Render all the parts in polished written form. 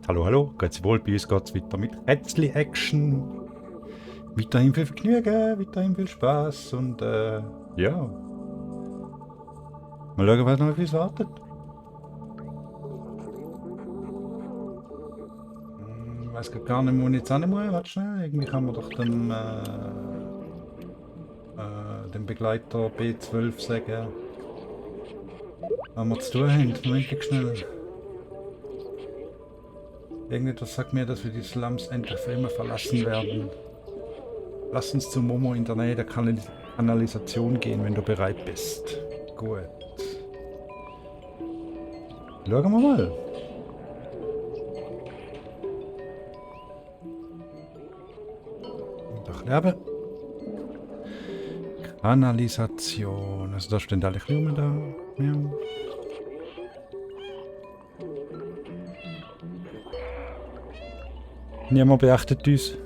Hallo, hallo, geht's wohl? Bei uns geht's weiter mit Rätsel-Action. Weiterhin viel Vergnügen, weiterhin viel Spaß und ja. Mal schauen, was noch auf uns wartet. Ich weiß gar nicht, wo ich jetzt hin muss. Warte schnell, irgendwie kann man doch dem Begleiter B12 sagen, was wir zu tun haben. Moment schnell. Irgendetwas sagt mir, dass wir die Slums endlich für immer verlassen werden. Lass uns zu Momo in der Nähe der Kanalisation gehen, wenn du bereit bist. Gut. Schauen wir mal. Doch leben. Kanalisation. Also da stehen alle Blumen da. Ja. Niemand beachtet uns.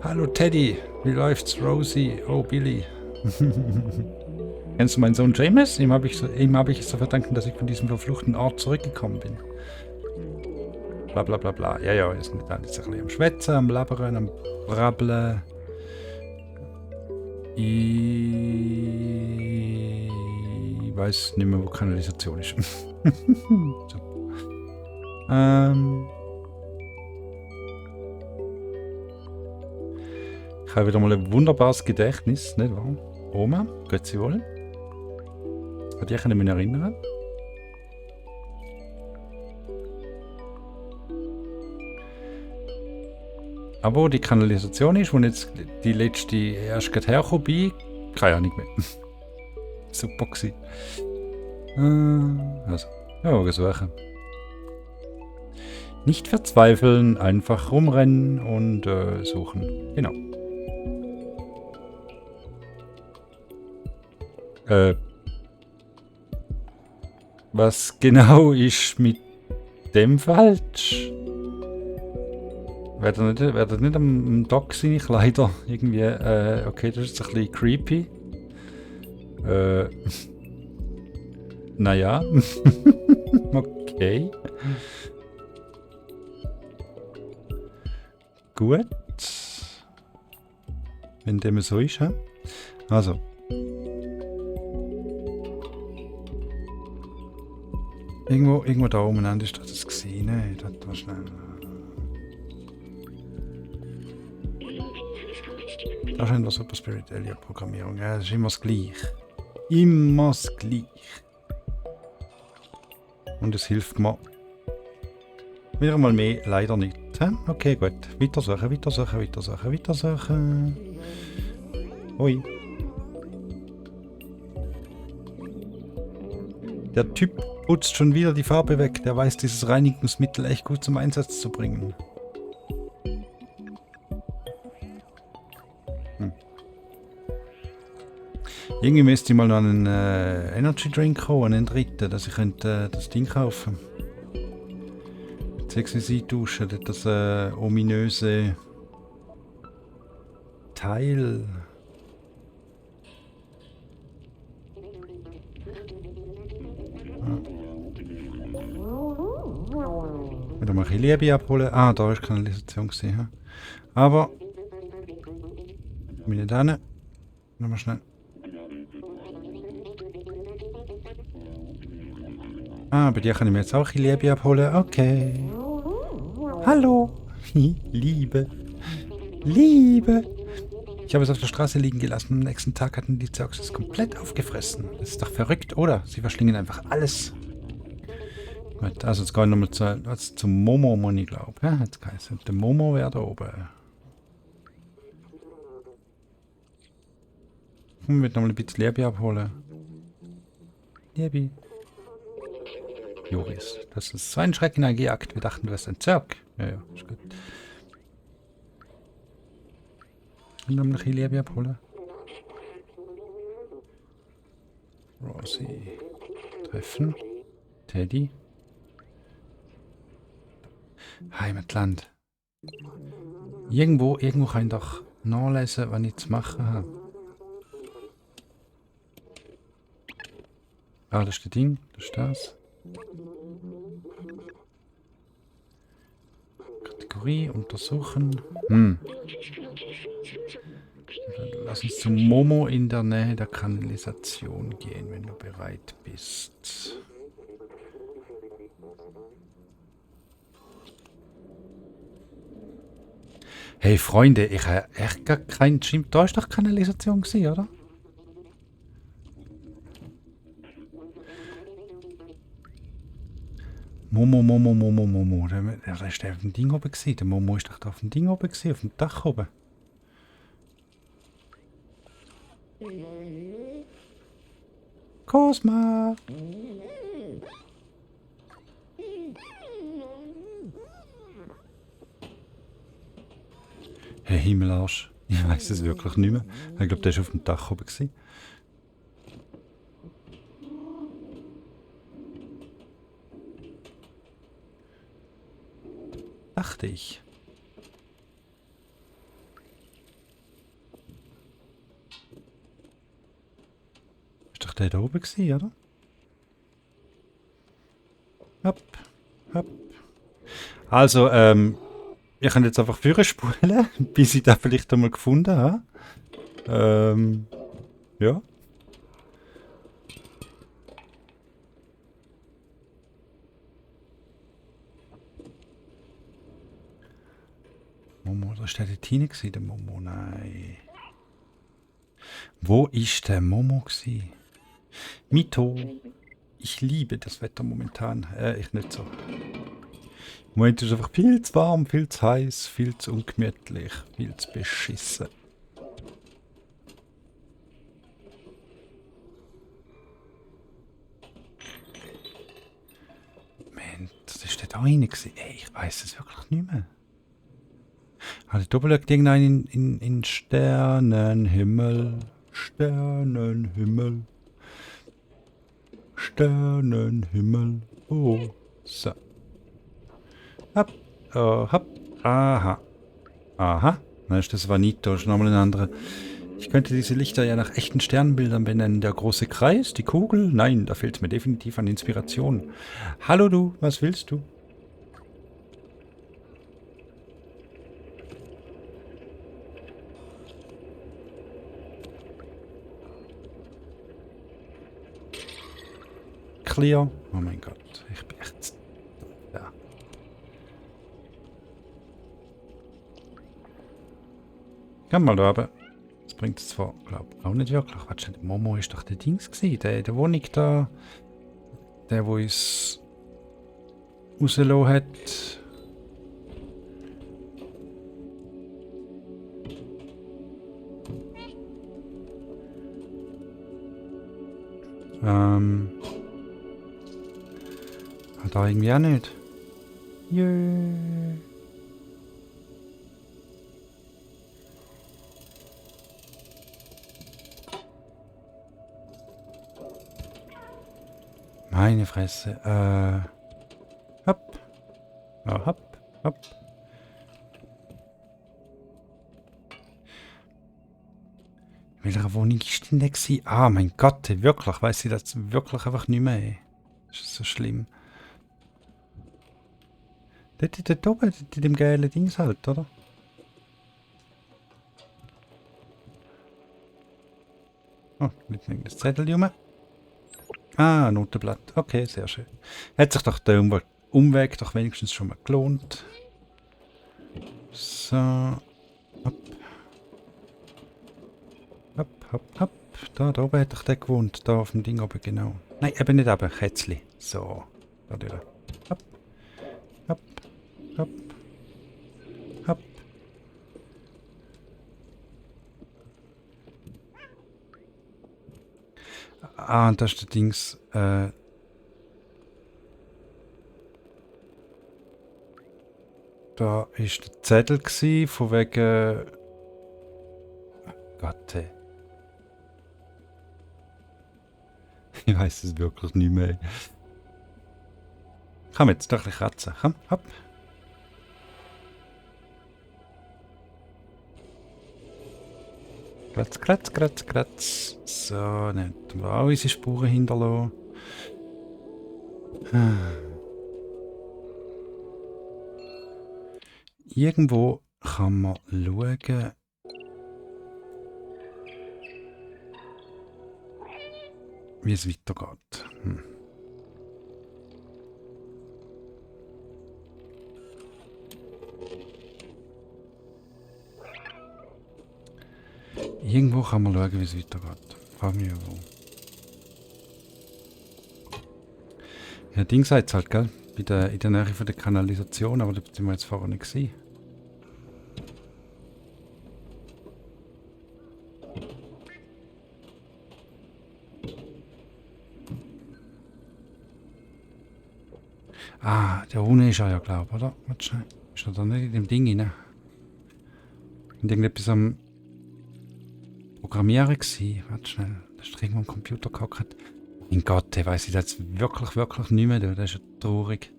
Hallo Teddy, wie läuft's, Rosie? Oh Billy. Kennst du meinen Sohn James? Ihm habe ich es zu verdanken, dass ich von diesem verfluchten Ort zurückgekommen bin. Bla bla bla bla. Ja, ja, ist nicht alles ein bisschen am Schwätzen, am Labern, am Brabbeln. Ich weiß nicht mehr, wo Kanalisation ist. So. Ich habe wieder mal ein wunderbares Gedächtnis, nicht wahr? Oma, geht sie wohl? Hat ich mich erinnern? Aber wo die Kanalisation ist, wo jetzt die letzte erst gerade hergekommen bin, keine Ahnung mehr. Super gewesen. Also, ja, suchen. Nicht verzweifeln, einfach rumrennen und suchen. Genau. Was genau ist mit dem falsch? Wäre das nicht am Doc seine Kleider? Irgendwie, okay, das ist ein bisschen creepy. Naja. Okay. Gut. Wenn dem so ist, hä? Also. Irgendwo da oben ist das gesehen, ne? Das war schnell. Da ist eine Super Spirit Alien Programmierung. Ja, das ist immer das Gleiche. Immer das Gleiche. Und es hilft mir wieder mal mehr leider nicht. Okay, gut. Weitersuchen, weitersuchen, weitersuchen, weitersuchen. Ui. Der Typ putzt schon wieder die Farbe weg. Der weiß dieses Reinigungsmittel echt gut zum Einsatz zu bringen. Irgendwie müsste ich mal noch einen Energy Drink holen, einen dritten, dass ich das Ding kaufen könnte. Beziehungsweise eintauschen, das ominöse Teil. Wieder mal ein bisschen Liebe abholen. Ah, da ist Kanalisation gesehen. Aber bin ich nicht hin. Nochmal schnell. Ah, bei dir kann ich mir jetzt auch ein Liebe abholen. Okay. Hallo. Liebe. Liebe. Ich habe es auf der Straße liegen gelassen. Am nächsten Tag hatten die Zeugs es komplett aufgefressen. Das ist doch verrückt, oder? Sie verschlingen einfach alles. Gut, also jetzt gehen wir nochmal zum Momo, ich glaube. Ja, jetzt geheißen. Der Momo wäre da oben. Ich will nochmal ein bisschen Liebe abholen. Liebe. Joris, das ist so ein Schrecken eingejagt. Wir dachten, du wärst ein Zirk. Ja, ja, ist gut. Und dann noch ein Liebe abholen. Rosie. Treffen. Teddy. Heimatland. Irgendwo kann ich doch nachlesen, was ich zu machen habe. Ah, das ist das Ding. Das ist das. Kategorie untersuchen. Lass uns zu Momo in der Nähe der Kanalisation gehen, wenn du bereit bist. Hey Freunde, ich habe echt gar keinen Schimp. Da ist doch Kanalisation gewesen, oder? Momo. Der ist auf dem Ding oben gewesen. Der Momo ist doch da auf dem Ding oben gewesen, auf dem Dach oben. Cosma! Hey Himmelarsch. Ich weiß es wirklich nicht mehr. Ich glaube, der ist auf dem Dach oben gewesen. Dachte ich. Ist doch der da oben gewesen, oder? Hopp. Also, ich kann jetzt einfach führen spulen, bis ich da vielleicht einmal gefunden habe. Ja. Momo, da ist der dort hinein gewesen, der Momo, nein. Wo ist der Momo gewesen? Mito. Ich liebe das Wetter momentan. Ich nicht so. Im Moment ist es einfach viel zu warm, viel zu heiß, viel zu ungemütlich, viel zu beschissen. Moment, das ist der da rein gewesen. Ey, ich weiß es wirklich nicht mehr. Hat der Doppelöck irgendeinen in Sternenhimmel? Sternenhimmel. Sternenhimmel. Oh, so. Hopp, hopp. Aha. Dann ist das Vanito, ist nochmal ein anderer. Ich könnte diese Lichter ja nach echten Sternbildern benennen. Der große Kreis, die Kugel. Nein, da fehlt es mir definitiv an Inspiration. Hallo du, was willst du? Clear. Oh mein Gott, ich bin echt... Ja. Komm mal da oben. Das bringt es zwar, glaube ich, auch nicht wirklich. Warte, der Momo ist doch der Dings gewesen. Der Wohnung da. Der, wo uns rausgelassen hat. Da irgendwie auch nicht. Jö. Meine Fresse. Hopp. Ja, hopp. In welcher Wohnung ist denn der gewesen? Ah, mein Gott, wirklich. Weiss ich das wirklich einfach nicht mehr. Ey. Das ist so schlimm. Dort oben, in dem geilen Dings halt, oder? Oh, liegt das Zettel rum. Ah, Notenblatt. Okay, sehr schön. Hat sich doch der Umweg doch wenigstens schon mal gelohnt. So. Hopp. Da oben hat doch der gewohnt. Da auf dem Ding oben, genau. Nein, eben nicht oben. Kätzli. So. Da durch. Hopp. Ah, und das ist der Dings. Da ist der Zettel gsi, von wegen. Gott. Ich weiß es wirklich nicht mehr. Komm jetzt, doch ein bisschen kratzen. Komm, hopp. Kratz, kratz, kratz, kratz. So, dann haben wir auch unsere Spuren hinterlassen. Irgendwo kann man schauen, wie es weitergeht. Irgendwo kann man schauen, wie es weitergeht. Frag mich wo. Ja, Ding sagt es halt, gell? In der Nähe von der Kanalisation, aber da sind wir jetzt vorher nicht gewesen. Ah, der Rune ist er ja, glaube ich, oder? Warte schnell. Ist er da nicht in dem Ding rein? Und irgendetwas am Programmieren gewesen. Warte schnell. Da ist irgendwo am Computer gehackt. Mein Gott, der weiss ich jetzt wirklich, wirklich nicht mehr. Das ist ja traurig.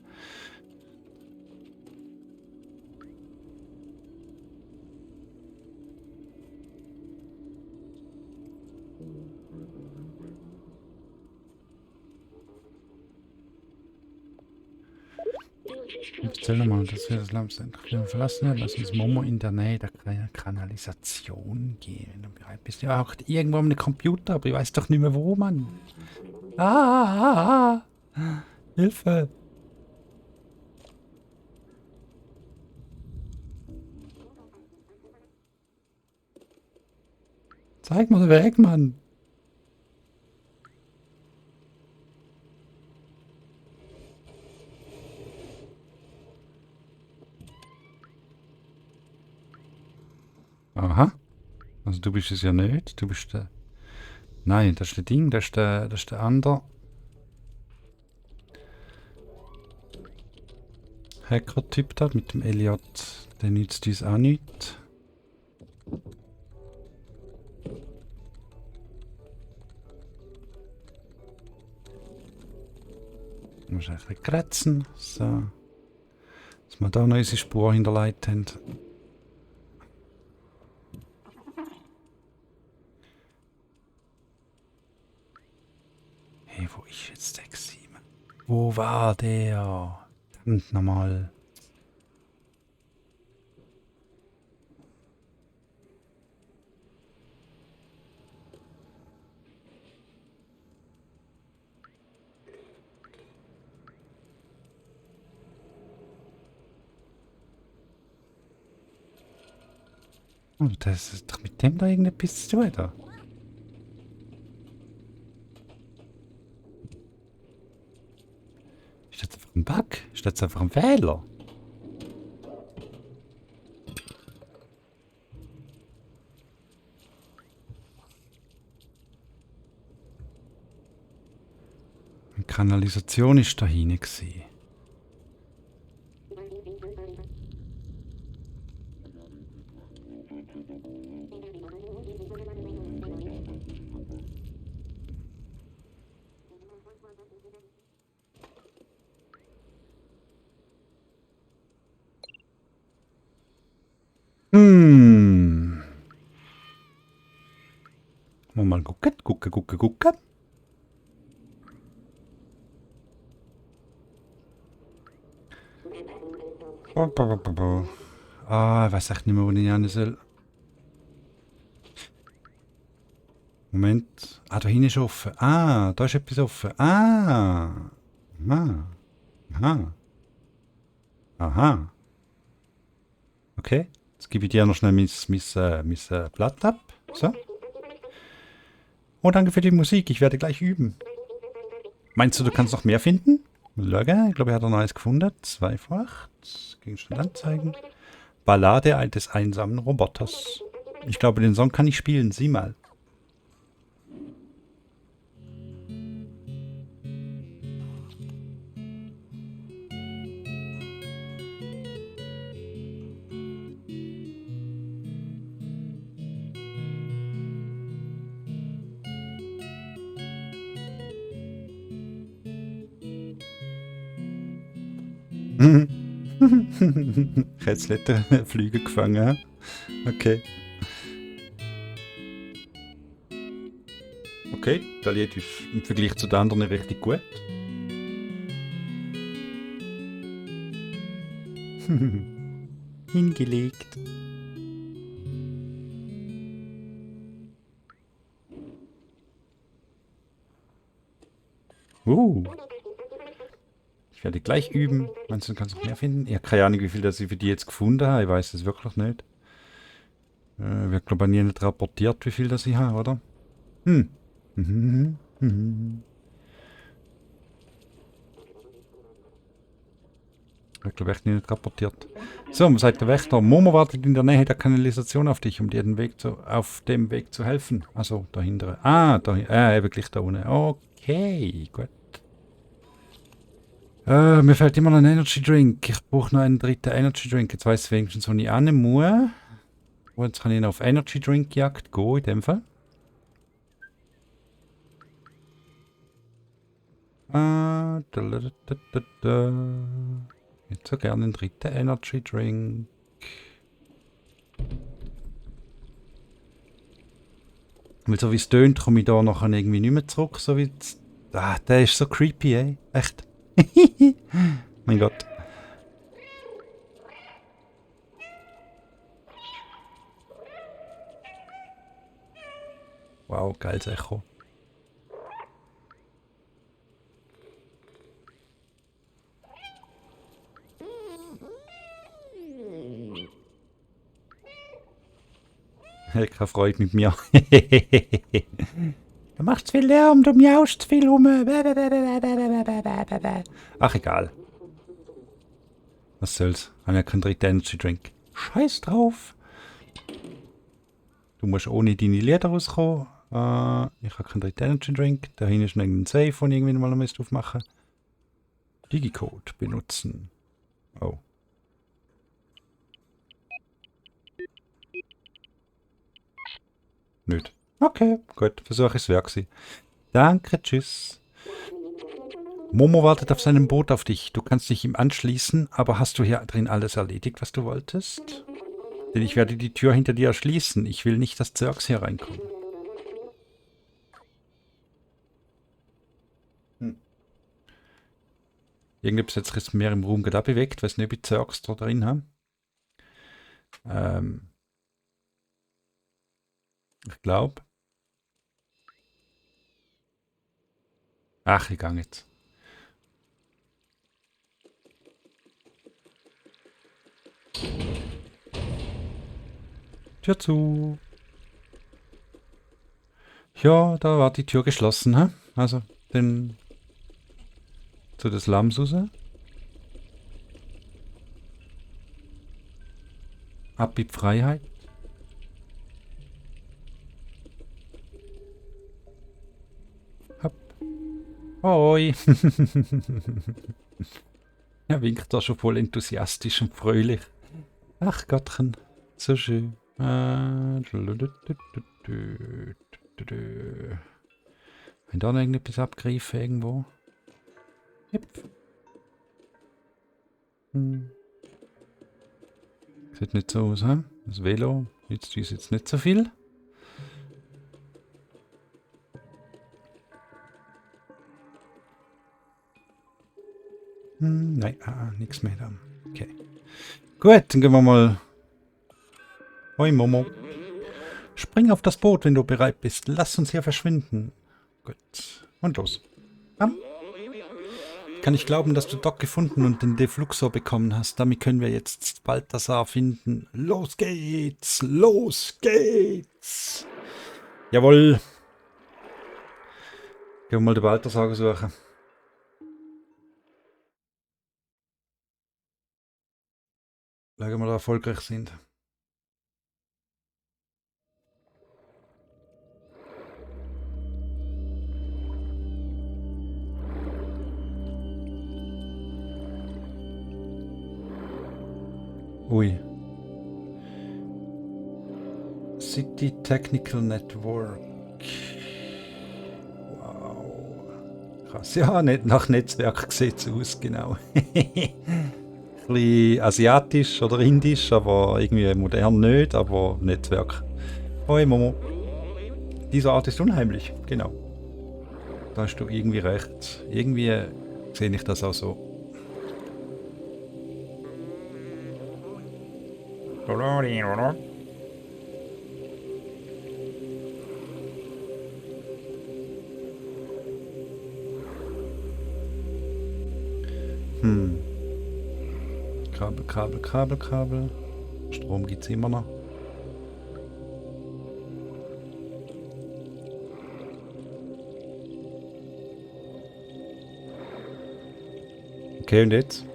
Erzähl nochmal, dass wir das Land endlich wieder verlassen haben. Lass uns Momo in der Nähe der Kanalisation gehen. Wenn du bereit bist. Ja, auch irgendwo am Computer, aber ich weiß doch nicht mehr wo, Mann. Hilfe! Zeig mal den Weg, Mann! Aha. Also du bist es ja nicht. Du bist der... Nein, das ist der Ding, das ist der andere. Hacker-Typ da mit dem Elliot. Der nützt uns auch nicht. Ich muss ein bisschen kratzen. So. Dass wir da noch unsere Spur hinterlegt haben. Hey, wo ist jetzt der gewesen? Wo war der? Verdammt nochmal. Oh, das ist doch mit dem da irgendetwas zu tun, da. Ist das einfach ein Bug? Ist das einfach ein Fehler? Die Kanalisation ist da hinten gewesen. Mal gucken. Ah, ich weiß echt nicht mehr, wo ich hin soll. Moment. Ah, da hinten ist offen. Ah, da ist etwas offen. Ah. Aha. Aha. Aha. Okay. Jetzt gebe ich dir noch schnell mein Blatt ab. So. Oh, danke für die Musik. Ich werde gleich üben. Meinst du, du kannst noch mehr finden? Logger, ich glaube, er hat noch eins gefunden. 2-8. Gegenstand anzeigen. Ballade eines einsamen Roboters. Ich glaube, den Song kann ich spielen. Sieh mal. Ich habe jetzt Flüge gefangen. Okay. Okay, das Lied ist im Vergleich zu den anderen richtig gut. Hingelegt. Ich werde gleich üben. Meinst du, du kannst noch mehr finden? Ich habe keine Ahnung, wie viel das ich für die jetzt gefunden habe. Ich weiß es wirklich nicht. Wird, glaube ich, nie nicht rapportiert, wie viel das ich habe, oder? Wird, glaube ich, echt nicht rapportiert. So, was sagt der Wächter? Momo wartet in der Nähe der Kanalisation auf dich, um dir auf dem Weg zu helfen. Also, dahinter. Ah, da, eben gleich da unten. Okay, gut. Mir fehlt immer noch ein Energy Drink. Ich brauche noch einen dritten Energy Drink. Jetzt weiss ich wenigstens, wo ich hin muss. Und jetzt kann ich noch auf Energy Drink Jagd gehen, in dem Fall. Ich hätte so gerne einen dritten Energy Drink. Weil so wie es tönt, komme ich da nachher irgendwie nicht mehr zurück. So wie der ist so creepy, ey. Echt. Mein Gott. Wow, geiles Echo. Keine Freude mit mir. Du machst viel Lärm, du miaust viel rum. Ach, egal. Was soll's? Haben ja keinen dritten Energy Drink. Scheiß drauf. Du musst ohne deine Lieder rauskommen. Ich habe keinen dritten Energy Drink. Da hinten ist noch irgendein Safe, den ich irgendwann mal aufmachen müsste. Digicode benutzen. Oh. Nicht. Okay, gut. Versuch es wert gewesen. Danke, tschüss. Momo wartet auf seinem Boot auf dich. Du kannst dich ihm anschließen, aber hast du hier drin alles erledigt, was du wolltest? Denn ich werde die Tür hinter dir erschließen. Ich will nicht, dass Zergs hier reinkommen. Irgendetwas jetzt ist mehr im Raum gerade bewegt. Weiß nicht, ob ich Zergs da drin habe. Ich glaube. Ach, ich gehe jetzt. Tür zu. Ja, da war die Tür geschlossen, ha? Also, zu des Lams raus. Ab in die Freiheit. Hopp. Hoi. Er winkt da schon voll enthusiastisch und fröhlich. Ach Gottchen, so schön. Wenn da noch irgendetwas abgreifen irgendwo. Yep. Sieht nicht so aus, hm? Das Velo nützt uns jetzt nicht so viel. Nein, nichts mehr da. Okay. Gut, dann gehen wir mal. Hoi Momo. Spring auf das Boot, wenn du bereit bist. Lass uns hier verschwinden. Gut. Und los. Bam. Kann ich glauben, dass du Doc gefunden und den Defluxor bekommen hast. Damit können wir jetzt Balthasar finden. Los geht's! Los geht's! Jawohl! Gehen wir mal den Balthasar suchen. Schauen wir mal, ob wir erfolgreich sind. Ui. City Technical Network. Wow. Krass. Ja, nicht nach Netzwerk sieht es aus, genau. Ein bisschen asiatisch oder indisch, aber irgendwie modern nicht, aber Netzwerk. Hoi Momo. Diese Art ist unheimlich, genau. Da hast du irgendwie recht. Irgendwie sehe ich das auch so. Kabel, Kabel, Kabel, Kabel. Strom gibt's immer noch. Okay, und jetzt?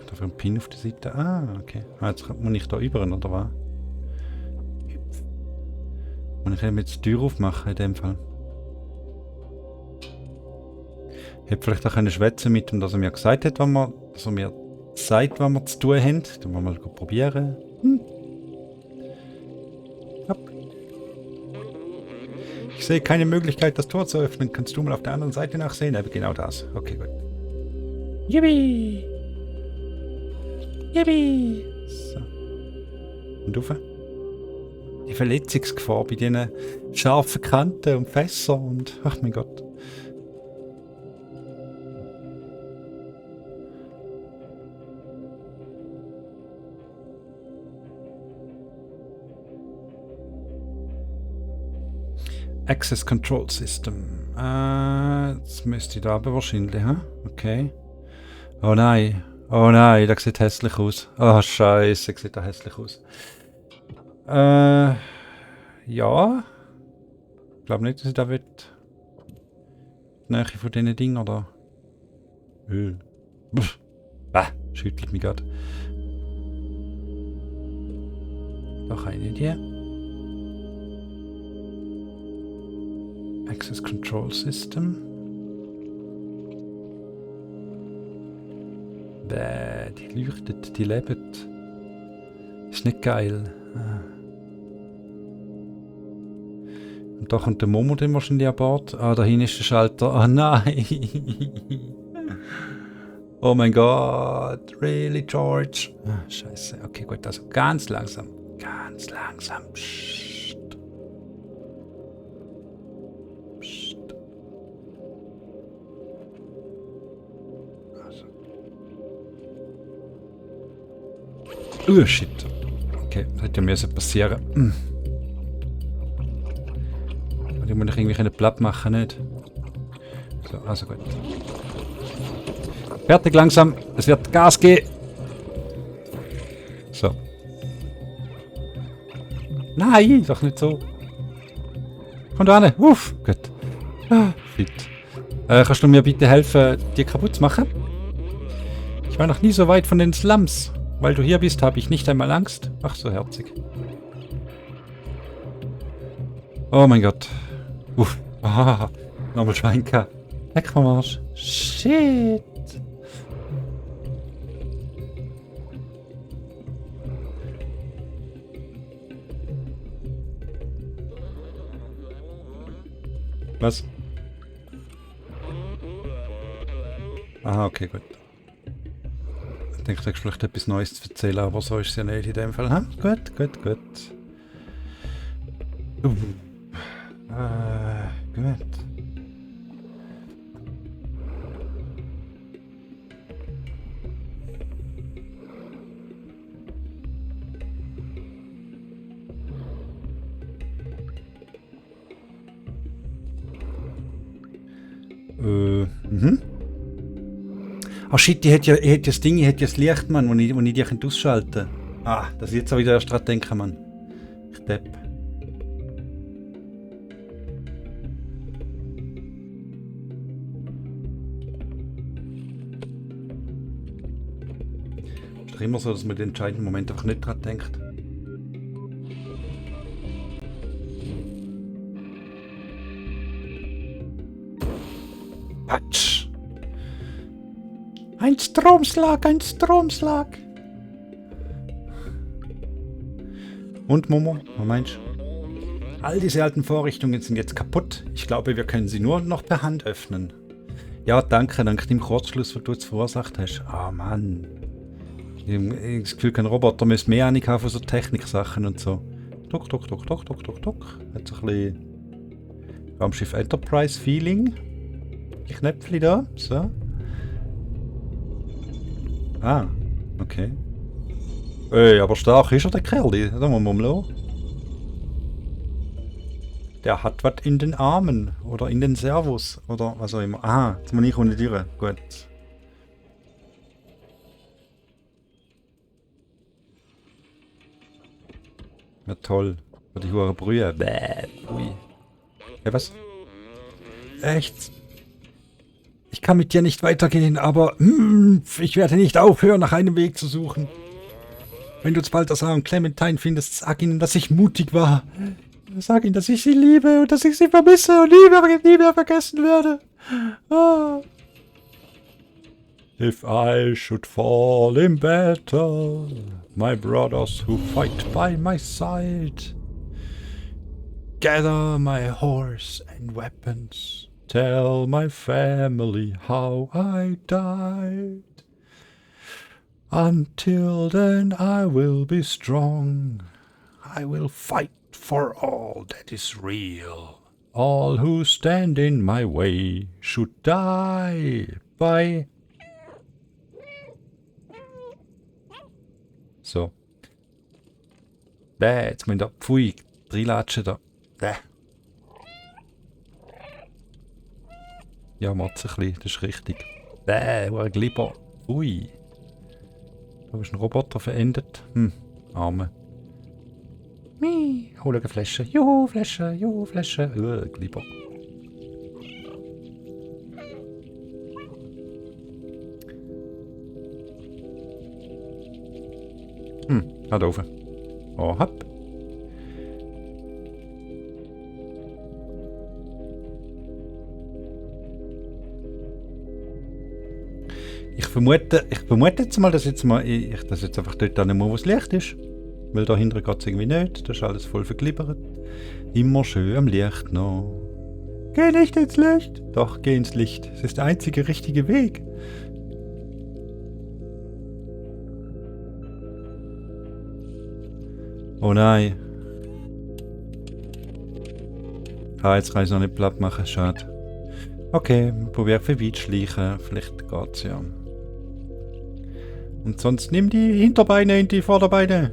Da für ein Pin auf der Seite. Ah, okay. Ah, jetzt muss ich da über, oder was? Und ich kann jetzt die Tür aufmachen in dem Fall. Ich hätte vielleicht auch eine schwätzen mit ihm, dass er mir gesagt hat, dass er mir sagt, was wir zu tun haben. Dann wollen wir mal probieren. Hopp. Ich sehe keine Möglichkeit, das Tor zu öffnen. Kannst du mal auf der anderen Seite nachsehen? Aber genau das. Okay, gut. Yippie! Yippie! So. Und rauf. Die Verletzungsgefahr bei diesen scharfen Kanten und Fässern und... Ach mein Gott. Access Control System. Jetzt müsste ich da aber wahrscheinlich, ha? Okay. Oh nein. Oh nein, das sieht hässlich aus. Oh Scheiße, sieht da hässlich aus. Ja. Ich glaube nicht, dass ich da will. Die Nähe von diesen Dingen, oder? Schüttelt mich gerade. Doch eine Idee. Access Control System. Die leuchtet, die lebt. Ist nicht geil. Und da kommt der Momo dann wahrscheinlich an Bord. Ah, da hinten ist der Schalter. Ah, nein! Oh mein Gott! Really, George? Ah, Scheiße. Okay, gut, also ganz langsam. Ganz langsam. Psst. Psst. Also. Shit. Okay, das hätte ja müssen passieren. Die muss ich irgendwie platt machen, nicht? So, also gut. Fertig langsam. Es wird Gas geben. So. Nein, doch nicht so. Komm da hin. Uff, gut. Ah, fit. Kannst du mir bitte helfen, die kaputt zu machen? Ich war noch nie so weit von den Slums. Weil du hier bist, habe ich nicht einmal Angst. Ach, so herzig. Oh mein Gott. Uff. Ah, nochmal Schweinka. Weg vom Arsch. Shit. Was? Aha, okay, gut. Ich denke, du hast vielleicht etwas Neues zu erzählen, aber so ist es ja nicht in dem Fall. Ha? Gut, gut, gut. Gut. Ah shit, ich hätte das Ding, ich hätte das Licht, Mann, wo ich die ausschalten kann. Ah, dass ich jetzt auch wieder erst dran denken, Mann. Ich depp. Ist doch immer so, dass man den entscheidenden Moment einfach nicht dran denkt. Patsch! Ein Stromschlag, ein Stromschlag! Und Momo, was meinst du? All diese alten Vorrichtungen sind jetzt kaputt. Ich glaube, wir können sie nur noch per Hand öffnen. Ja, danke dem Kurzschluss, was du jetzt verursacht hast. Ah, Mann. Ich habe das Gefühl, kein Roboter müsste mehr Ahnung haben von so Techniksachen und so. Duck, duck, duck, duck, duck, duck, duck. Hat so ein bisschen... Raumschiff Enterprise Feeling. Die Knöpfchen da. So. Ah, okay. Aber stark ist er, der Kerl. Da muss man mal schauen. Der hat was in den Armen. Oder in den Servos. Oder was auch immer. Aha, jetzt muss ich unten durch. Gut. Ja, toll. Für die hure Brühe. Bäh. Ui. Ja, was? Echt? Ich kann mit dir nicht weitergehen, aber ich werde nicht aufhören, nach einem Weg zu suchen. Wenn du Balthasar und Clementine findest, sag ihnen, dass ich mutig war. Sag ihnen, dass ich sie liebe und dass ich sie vermisse und nie mehr vergessen werde. Ah. If I should fall in battle, my brothers who fight by my side, gather my horse and weapons. Tell my family how I died. Until then I will be strong. I will fight for all that is real. All who stand in my way should die by... So. Jetzt müssen wir da... Pfui, reinlatschen da. Ja, matze ein bisschen, das ist richtig. Glibber. Ui. Da ist ein Roboter verendet. Arme. Hol eine Flasche. Juhu, Flasche, juhu, Flasche. Glibber. Da oben. Oh, hopp. Ich vermute jetzt mal, dass jetzt einfach dort nicht mehr, wo das Licht ist. Weil dahinter geht es irgendwie nicht. Das ist alles voll verglibbert. Immer schön am Licht noch. Geh nicht ins Licht! Doch, geh ins Licht. Es ist der einzige richtige Weg. Oh nein. Jetzt kann ich es noch nicht platt machen. Schade. Okay, probier vorbei zu schleichen. Vielleicht geht's ja. Und sonst nimm die Hinterbeine in die Vorderbeine.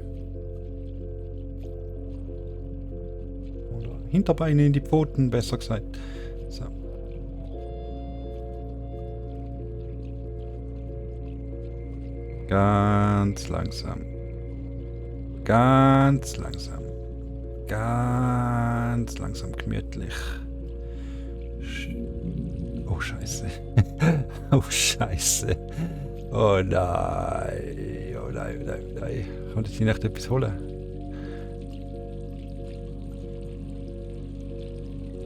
Oder Hinterbeine in die Pfoten, besser gesagt. So. Ganz langsam. Ganz langsam. Ganz langsam gemütlich. Oh Scheiße. Oh Scheiße. Oh nein. Oh nein, oh nein, oh nein. Kann ich nicht etwas holen?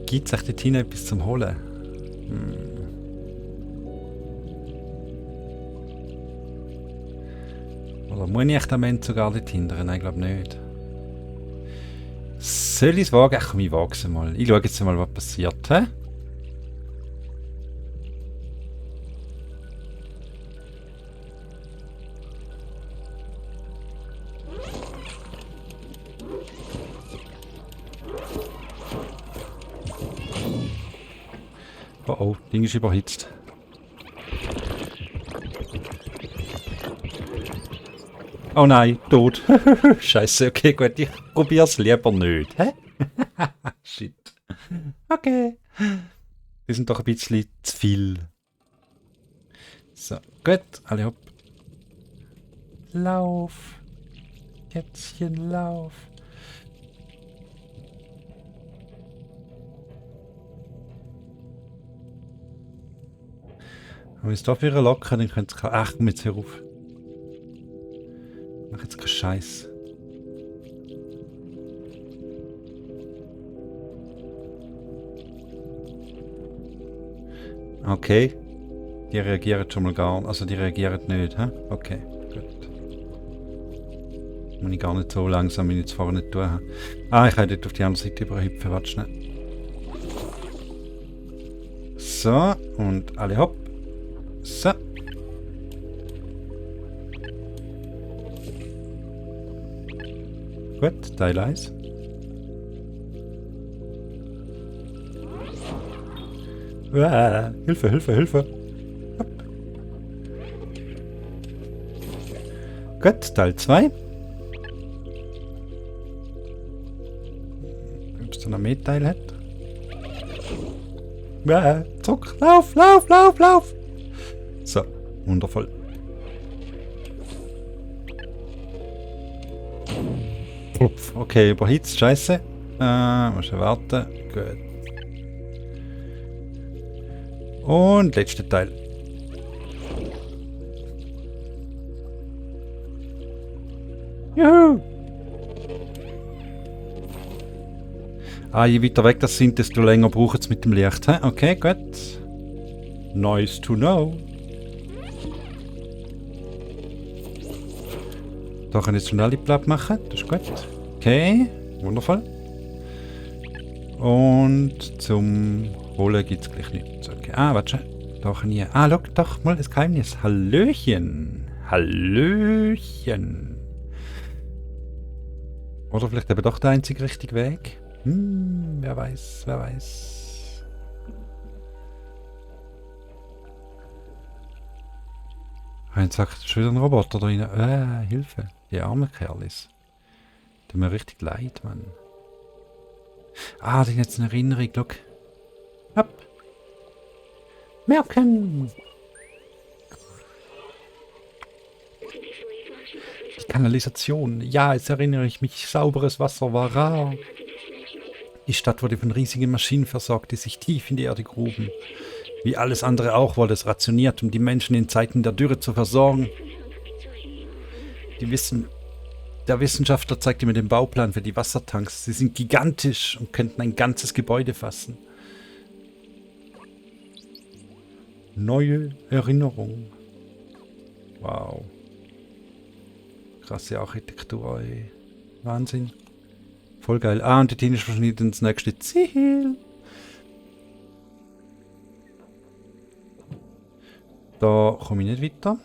Gibt es echt dort hinten etwas zum Holen? Oder muss ich echt am Ende sogar dort hindern? Nein, ich glaube nicht. Soll ich es wagen? Ach komm, ich wage es mal. Ich schaue jetzt mal, was passiert. Hä? Oh oh, Ding ist überhitzt. Oh nein, tot. Scheiße, okay, gut, ich probier's lieber nicht. Hä? Shit. Okay. Die sind doch ein bisschen zu viel. So, gut, alle hopp. Lauf. Kätzchen, lauf. Wenn wir es da wieder locken, dann könnt ihr... Ach, komm jetzt hör auf. Mach jetzt keinen Scheiß. Okay. Die reagieren schon mal gar nicht. Also die reagieren nicht, hä? Okay, gut. Muss ich gar nicht so langsam, wie ich jetzt vorher nicht tun habe. Ah, ich kann dort auf die andere Seite überhüpfen. Warte schnell. So, und alle hopp. So. Gut, Teil 1. Hilfe, Hilfe, Hilfe. Gut, Teil 2. Ob es da noch mehr Teile hat? Zurück, lauf, lauf, lauf, lauf. So, wundervoll. Okay, überhitzt, scheiße. Muss warten. Gut. Und letzter Teil. Juhu! Ah, je weiter weg das sind, desto länger braucht es mit dem Licht. He? Okay, gut. Nice to know. Da kann ich jetzt schon alle platt machen. Das ist gut. Okay, wundervoll. Und zum Holen gibt es gleich nichts. Okay. Ah, warte. Da kann ich... Ah, schau, doch, mal das Geheimnis. Hallöchen. Hallöchen. Oder vielleicht eben doch der einzige richtige Weg. Wer weiß, wer weiß. Jetzt sagt schon wieder ein Roboter da rein. Hilfe. Die armen Kerlis. Tut mir richtig leid, Mann. Ah, das ist jetzt eine Erinnerung, schau. Hopp. Merken! Die Kanalisation. Ja, jetzt erinnere ich mich. Sauberes Wasser war rar. Die Stadt wurde von riesigen Maschinen versorgt, die sich tief in die Erde gruben. Wie alles andere auch wurde es rationiert, um die Menschen in Zeiten der Dürre zu versorgen. Der Wissenschaftler zeigte mir den Bauplan für die Wassertanks. Sie sind gigantisch und könnten ein ganzes Gebäude fassen. Neue Erinnerung. Wow. Krasse Architektur, ey. Wahnsinn. Voll geil. Ah, und die ist wahrscheinlich das nächste Ziel. Da komme ich nicht weiter.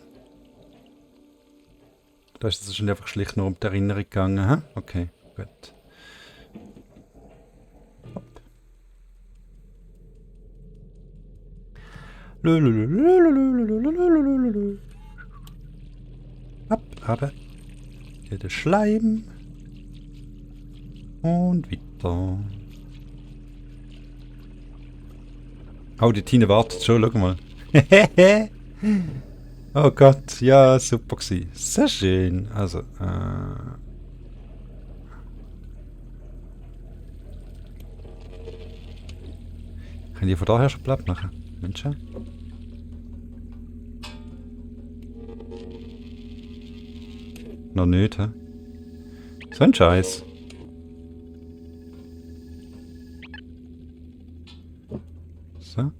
Da ist es wahrscheinlich einfach schlicht nur um die Erinnerung gegangen. He? Okay, gut. Hopp. Hopp, aber. Hier der Schleim. Und weiter. Oh, die Tine wartet schon, schau mal. Oh Gott, ja, super gewesen. Sehr schön. Also, kann ich von daher schon platt machen? Menschen? Noch nicht, hä? So ein Scheiß. So.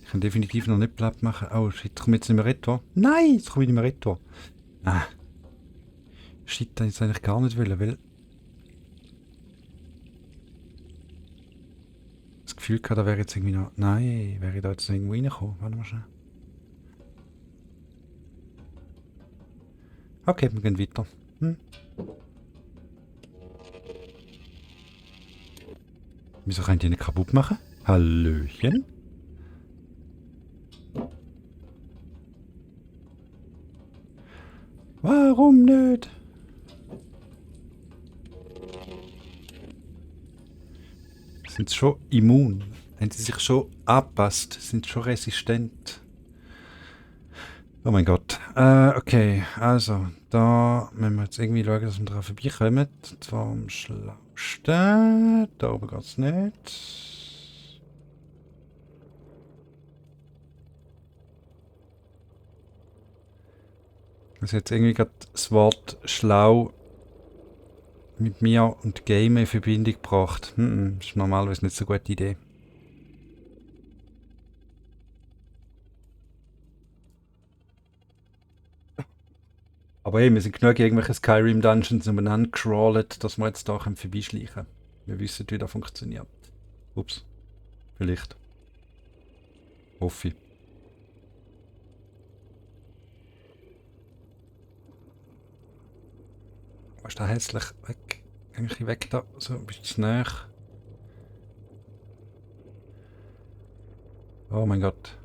Ich kann definitiv noch nicht platt machen. Oh shit, komme jetzt nicht mehr retour. Nein, jetzt komme ich nicht mehr retour. Ah. Shit, das jetzt eigentlich gar nicht wollen, weil... Das Gefühl gehabt, da wäre jetzt irgendwie noch... Nein, wäre ich da jetzt noch irgendwo reingekommen. Warte mal schnell. Okay, wir gehen weiter. Wieso kann ich die nicht kaputt machen? Hallöchen? Warum nicht? Sind sie schon immun? Haben sie sich schon angepasst? Sind sie schon resistent? Oh mein Gott. Okay, also, da müssen wir jetzt irgendwie schauen, dass wir daran vorbeikommen. Und zwar am schlausten. Da oben geht es nicht. Also jetzt irgendwie gerade das Wort schlau mit mir und Game in Verbindung gebracht. Das ist normalerweise nicht so eine gute Idee. Aber hey, wir sind genug irgendwelche Skyrim-Dungeons umeinander crawlet, dass wir jetzt da vorbeischleichen können. Wir wissen, wie das funktioniert. Ups. Vielleicht. Hoffe ich. Was ist da hässlich? Weg. Eigentlich weg da. So ein bisschen näher. Oh mein Gott.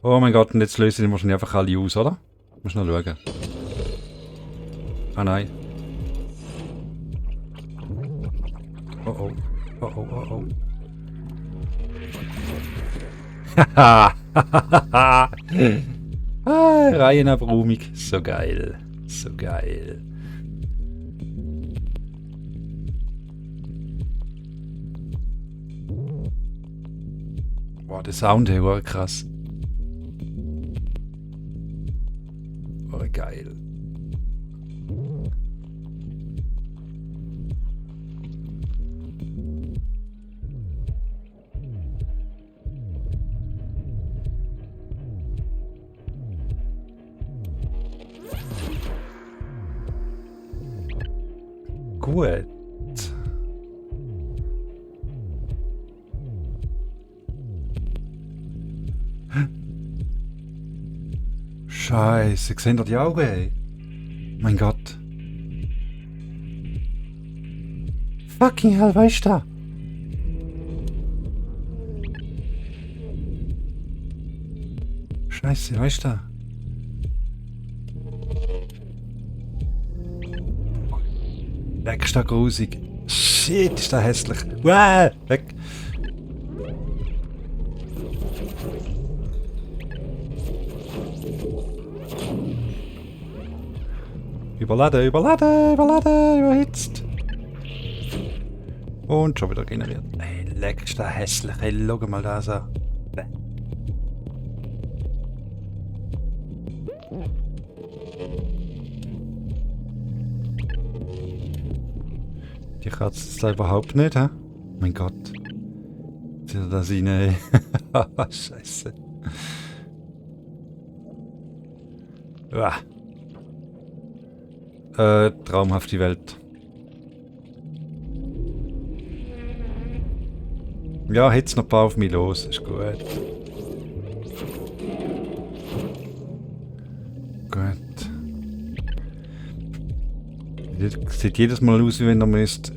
Oh mein Gott, und jetzt lösen die wahrscheinlich einfach alle aus, oder? Muss noch schauen. Ah nein. Oh oh. Oh oh oh oh. Haha. Ah, Reihenabrumig. So geil. So geil. Boah, der Sound hier war krass. Oh, geil. Gut. Scheiße, seht ihr die Augen, ey? Mein Gott. Fucking hell, weißt du? Scheiße, weißt du? Extra grusig. Shit, ist das hässlich. Wow, weg. Überladen, überladen, überladen, überhitzt. Und schon wieder generiert. Ey, leck, ist das hässlich. Ey, schau mal das an. Bäh. Die kratzt es da überhaupt nicht, hä? Mein Gott. Zieht das rein, ey. Scheiße. Uah. Traumhafte Welt. Ja, jetzt noch ein paar auf mich los, ist gut. Gut. Sieht jedes Mal aus, wie wenn er müsst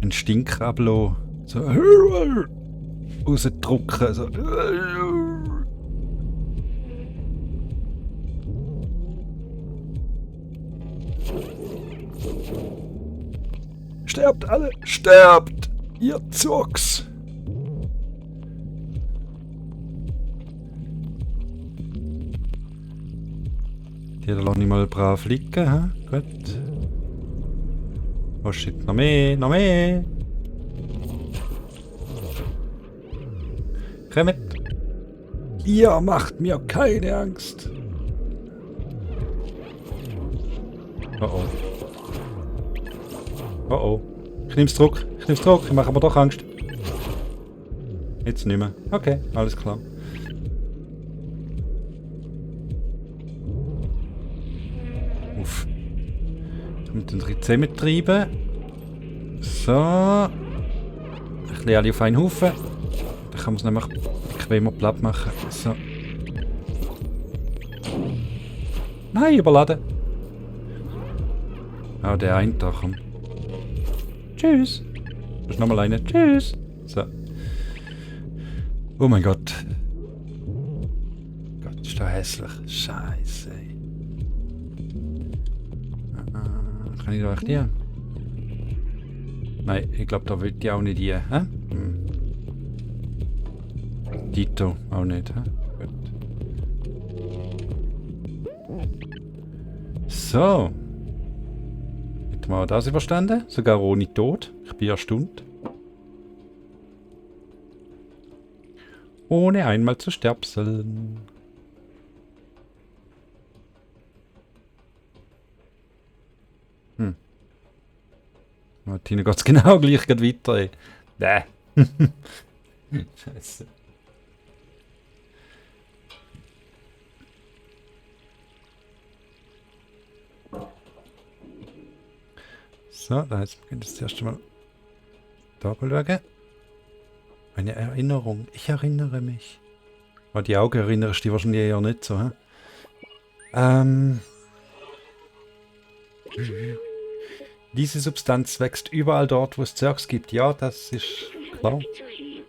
einen Stinker ablassen. So rausdrücken. So. Sterbt alle! Sterbt! Ihr Zucks! Die lassen ich mal brav liegen, hä? Gut. Oh shit, noch mehr, noch mehr! Kommt! Ihr macht mir keine Angst! Oh oh. Oh oh. Ich nehm's zurück. Ich mache aber doch Angst. Jetzt nicht mehr. Okay, alles klar. Uff. Mit den 13 mittreiben. So. Ein bisschen alle auf einen Haufen. Dann kann man es nämlich bequemer platt machen. So. Nein, überladen. Ah, der eine da, komm. Tschüss. Das ist nochmal eine. Tschüss. So. Oh mein Gott. Gott, ist das hässlich. Scheiße. Kann ich da echt die? Nein, ich glaube, da will ich auch nicht die. Hä? Dito auch nicht. Hä? Gut. So. Hätten wir auch das überstanden? Sogar ohne Tod. Ich bin erstaunt. Ohne einmal zu sterpseln. Martina geht's genau gleich weiter. Ey. Bäh. Scheiße. So, da jetzt beginnt das erste Mal. Doppelwerke. Eine Erinnerung. Ich erinnere mich. Aber die Augen erinnerst du dich wahrscheinlich eher nicht so, hä? Diese Substanz wächst überall dort, wo es Zergs gibt. Ja, das ist klar.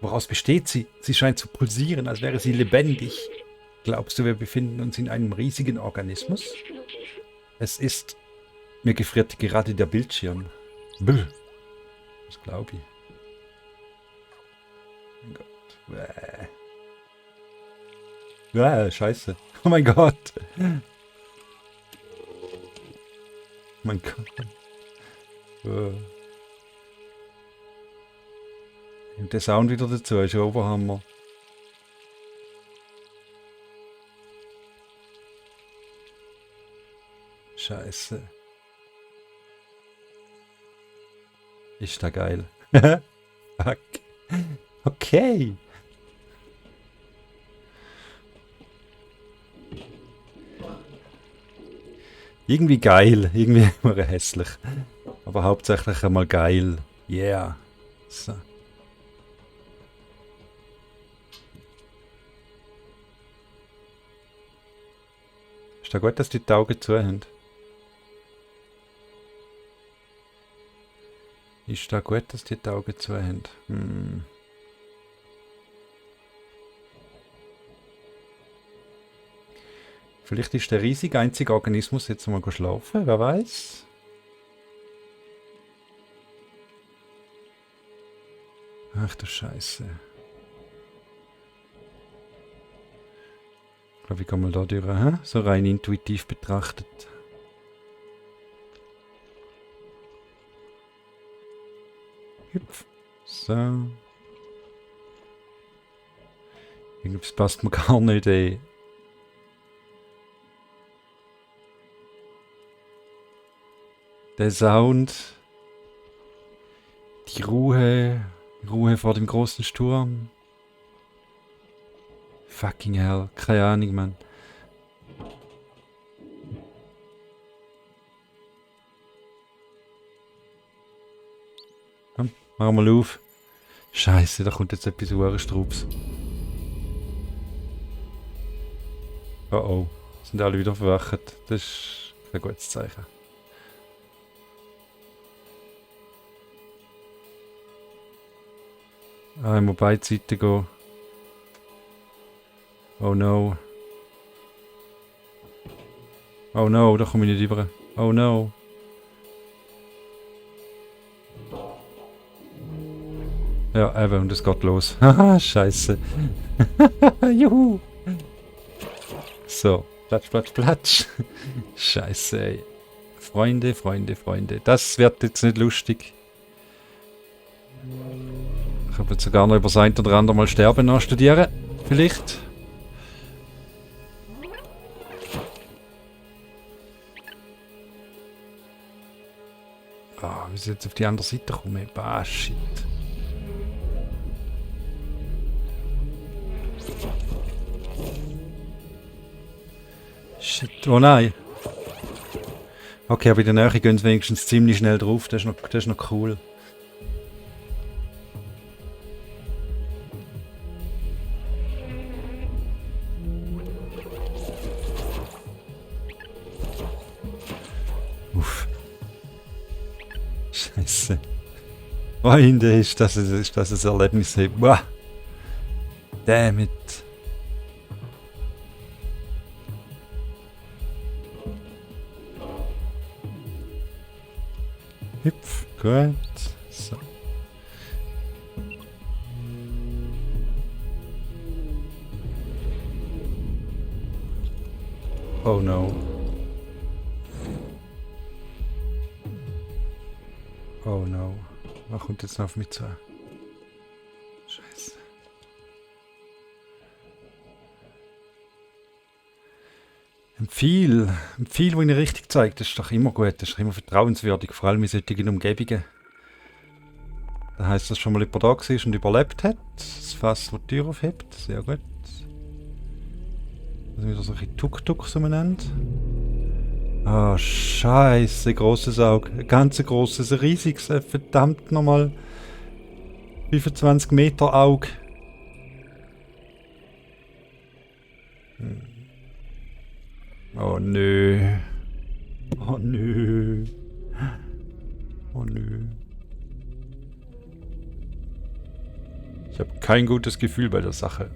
Woraus besteht sie? Sie scheint zu pulsieren, als wäre sie lebendig. Glaubst du, wir befinden uns in einem riesigen Organismus? Es ist... Mir gefriert gerade der Bildschirm. Bäh. Das glaube ich. Mein Gott. Scheiße. Oh mein Gott. Mein Gott. Und der Sound wieder dazu, ist ja Oberhammer. Scheiße. Ist da geil. Fuck. Okay. Irgendwie geil, irgendwie immer hässlich. Aber hauptsächlich einmal geil. Yeah. So. Ist da gut, dass die Augen zu haben? Ist da gut, dass die Augen zu haben? Vielleicht ist der riesige einzige Organismus jetzt mal schlafen, wer weiß? Ach du Scheiße. Ich glaube, ich gehe mal da durch, so rein intuitiv betrachtet. Hüpf. So. Irgendwas passt mir gar nicht, ey. Der Sound. Die Ruhe. Ruhe vor dem großen Sturm. Fucking hell. Keine Ahnung, Mann. Komm, mach mal auf. Scheiße, da kommt jetzt etwas Uhrenstrubs. Oh oh. Sind alle wieder verwacht. Das ist kein gutes Zeichen. Ah, ich muss beide Seiten gehen. Oh no. Oh no, da komme ich nicht rüber. Oh no. Ja, eben, und es geht los. Haha, scheiße. Juhu. So, platsch, platsch, platsch. Scheiße, ey. Freunde, Freunde, Freunde. Das wird jetzt nicht lustig. Ich habe jetzt sogar noch über das ein oder andere Mal Sterben nachstudieren. Vielleicht. Ah, wie soll jetzt auf die andere Seite kommen? Bah, shit. Shit, oh nein. Okay, aber in der Nähe gehen sie wenigstens ziemlich schnell drauf. Das ist noch cool. Uff. Scheiße. Freunde, ist das ein Erlebnis. Boah. Damn it. Hüpf, gut. So. Oh no. Oh no. Was kommt jetzt noch auf mich zu? Scheiße. Empfehl, wo ihnen richtig zeigt, das ist doch immer gut, das ist doch immer vertrauenswürdig, vor allem in solchen Umgebungen. Da heisst, dass schon mal jemand da war und überlebt hat. Das Fass, das die Tür aufhebt, sehr gut. Das sind wieder solche Tuk-Tuk, so man nennt. Ah, scheiße, grosses Auge. Ein ganz grosses, ein riesiges, verdammt nochmal 25 Meter Auge. Oh nö. Oh nö. Oh nö. Ich habe kein gutes Gefühl bei der Sache.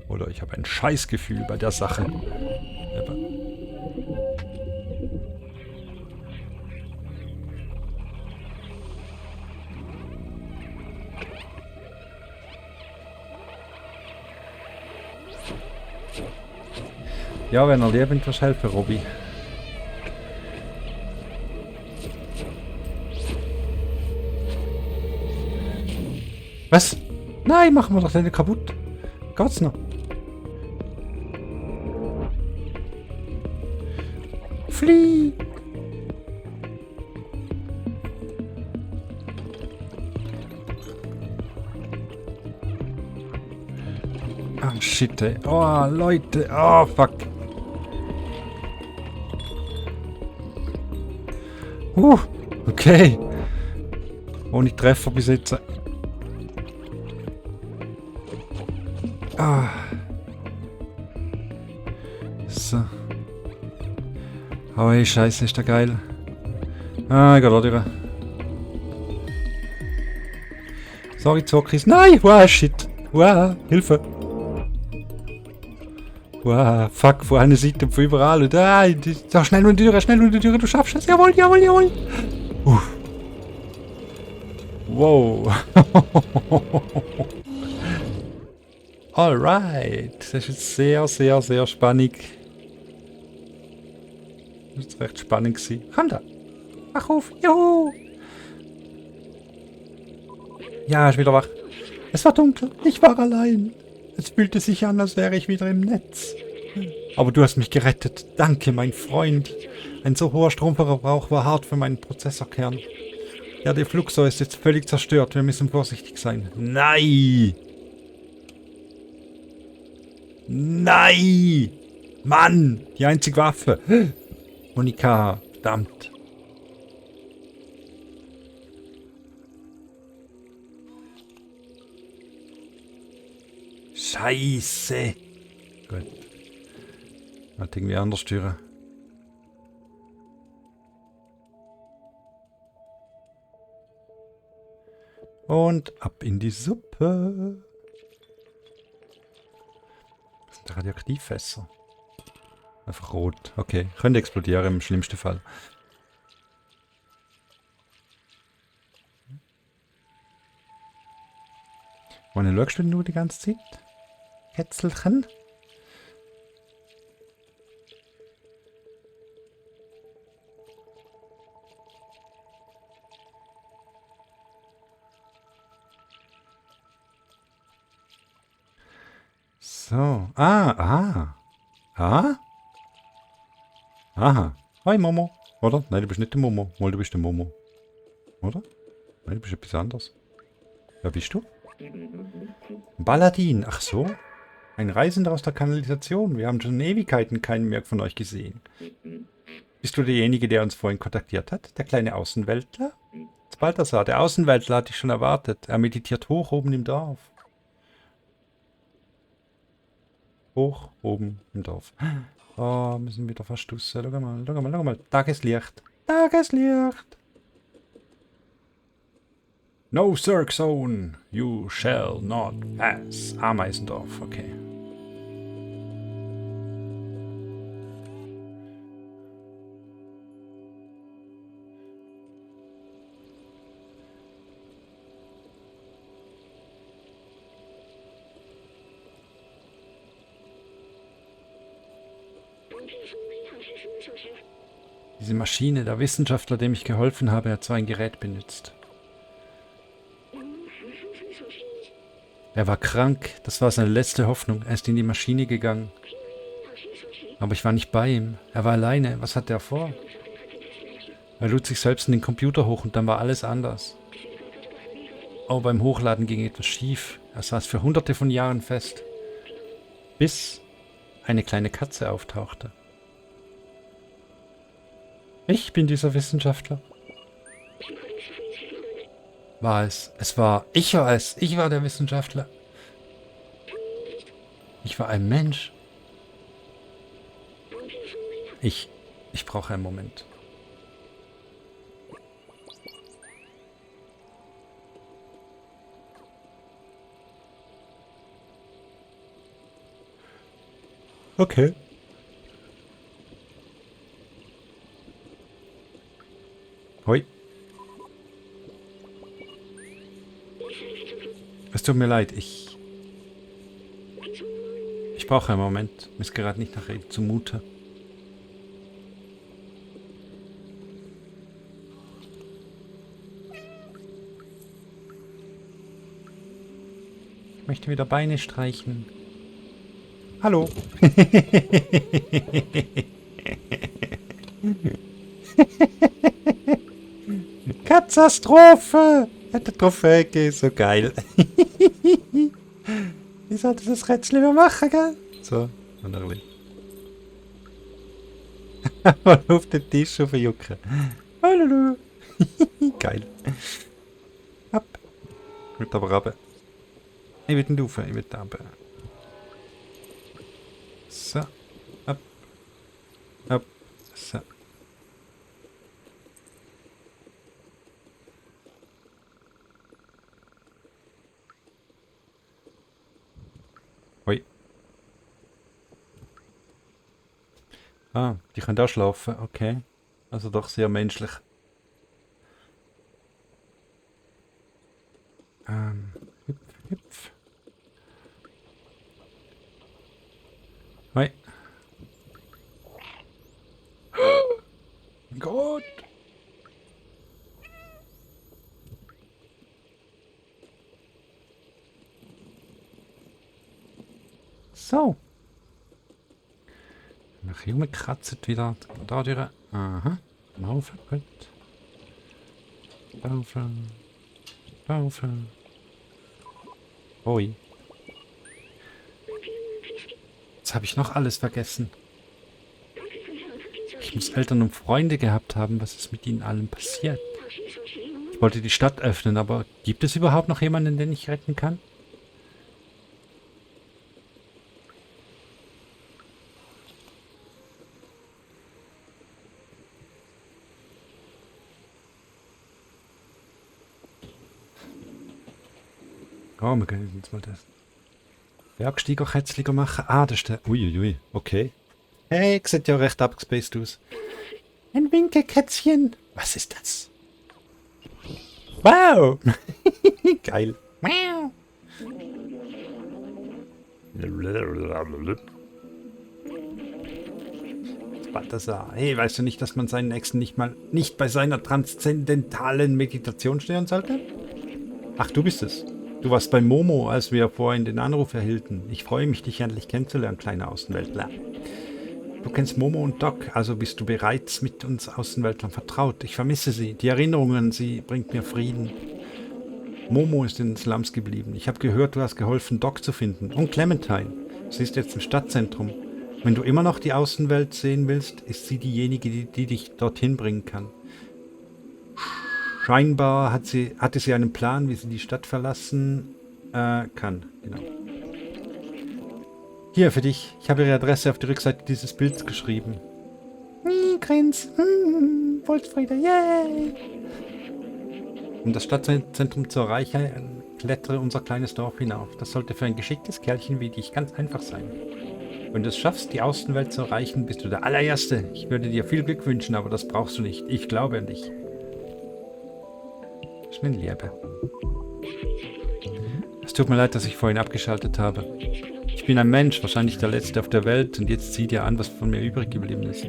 Oder ich habe ein Scheißgefühl bei der Sache. Aber ja, wenn er lebend wirst, helfen, Robby. Was? Nein, machen wir doch nicht kaputt. Geht's noch? Flieh! Ah, shit, ey. Oh, Leute. Oh, fuck. Okay. Ohne Treffer bis jetzt. Ah. So. Oh, ey, Scheiße, ist der geil. Ah, ich geh da durch. Sorry, Zokris. Nein! Wow, shit. Wow, Hilfe. Wow, fuck, von einer Seite, von überall. Und da, schnell unter die Türe, du schaffst es. Jawohl, jawohl, jawohl. Wow. Alright. Das ist jetzt sehr, sehr, sehr spannend. Das ist recht spannend gewesen. Komm da. Wach auf. Juhu. Ja, ist wieder wach. Es war dunkel. Ich war allein. Es fühlte sich an, als wäre ich wieder im Netz. Aber du hast mich gerettet. Danke, mein Freund. Ein so hoher Stromverbrauch war hart für meinen Prozessorkern. Ja, der Fluxor ist jetzt völlig zerstört. Wir müssen vorsichtig sein. Nein! Nein! Mann! Die einzige Waffe. Monika, verdammt. Scheiße. Gut. Halt irgendwie anders steuern. Und ab in die Suppe. Das sind Radioaktivfässer. Einfach rot. Okay, könnte explodieren im schlimmsten Fall. Wann schaust du denn nur die ganze Zeit? Kätzelchen? So. Ah. Aha. Hi Momo. Oder? Nein, du bist nicht der Momo. Mal, du bist der Momo. Oder? Nein, du bist etwas anderes. Wer bist du? Baladin. Ach so. Ein Reisender aus der Kanalisation. Wir haben schon Ewigkeiten keinen mehr von euch gesehen. Bist du derjenige, der uns vorhin kontaktiert hat? Der kleine Außenweltler? Balthasar, der Außenweltler hat dich schon erwartet. Er meditiert hoch oben im Dorf. Hoch oben im Dorf. Oh, müssen wieder verstussen. Schau mal. Tageslicht. Tageslicht. No Cirque Zone. You shall not pass. Ameisendorf, okay. Diese Maschine, der Wissenschaftler, dem ich geholfen habe, hat so ein Gerät benutzt. Er war krank, das war seine letzte Hoffnung. Er ist in die Maschine gegangen. Aber ich war nicht bei ihm. Er war alleine. Was hat er vor? Er lud sich selbst in den Computer hoch und dann war alles anders. Oh, beim Hochladen ging etwas schief. Er saß für hunderte von Jahren fest. Bis eine kleine Katze auftauchte. Ich bin dieser Wissenschaftler. War es. Ich war es. Ich war der Wissenschaftler. Ich war ein Mensch. Ich brauche einen Moment. Okay. Hoi. Es tut mir leid, ich brauche einen Moment. Mir ist gerade nicht nach Rede zumute. Ich möchte wieder Beine streichen. Hallo. Katastrophe! Der Trophäe ist so geil. Ich sollte das Rätsel immer machen, gell? So, und ein bisschen. Mal auf den Tisch jucken. Hallo. Geil. Ab. Ich will aber runter. Ich will nicht rauf, ich will runter. So. Ab. Ab. So. Hoi. Ah, die können auch schlafen, okay. Also doch sehr menschlich. Hüpf, hüpf. Hoi. Mein Gott. So. Nach Junge kratzt wieder da durch. Aha. Laufen, gut. Laufen. Laufen. Ui. Jetzt habe ich noch alles vergessen. Ich muss Eltern und Freunde gehabt haben. Was ist mit ihnen allen passiert? Ich wollte die Stadt öffnen, aber gibt es überhaupt noch jemanden, den ich retten kann? Oh, wir können jetzt mal das Bergsteigerkätzchen machen. Ah, das ist der... Uiuiui, okay. Hey, sieht ja recht abgespaced aus. Ein Winkelkätzchen. Was ist das? Wow. Geil. Wow. Balthasar. Hey, weißt du nicht, dass man seinen Nächsten nicht bei seiner transzendentalen Meditation stören sollte? Ach, du bist es. Du warst bei Momo, als wir vorhin den Anruf erhielten. Ich freue mich, dich endlich kennenzulernen, kleiner Außenweltler. Du kennst Momo und Doc, also bist du bereits mit uns Außenweltlern vertraut. Ich vermisse sie. Die Erinnerung an sie bringt mir Frieden. Momo ist in den Slums geblieben. Ich habe gehört, du hast geholfen, Doc zu finden. Und Clementine. Sie ist jetzt im Stadtzentrum. Wenn du immer noch die Außenwelt sehen willst, ist sie diejenige, die dich dorthin bringen kann. Scheinbar hatte sie einen Plan, wie sie die Stadt verlassen kann. Genau. Hier, für dich. Ich habe ihre Adresse auf die Rückseite dieses Bilds geschrieben. Grins. Wolfsfriede, yay! Um das Stadtzentrum zu erreichen, klettere unser kleines Dorf hinauf. Das sollte für ein geschicktes Kerlchen wie dich ganz einfach sein. Wenn du es schaffst, die Außenwelt zu erreichen, bist du der Allererste. Ich würde dir viel Glück wünschen, aber das brauchst du nicht. Ich glaube an dich. Das ist meine Liebe. Es tut mir leid, dass ich vorhin abgeschaltet habe. Ich bin ein Mensch, wahrscheinlich der Letzte auf der Welt, und jetzt sieh dir an, was von mir übrig geblieben ist.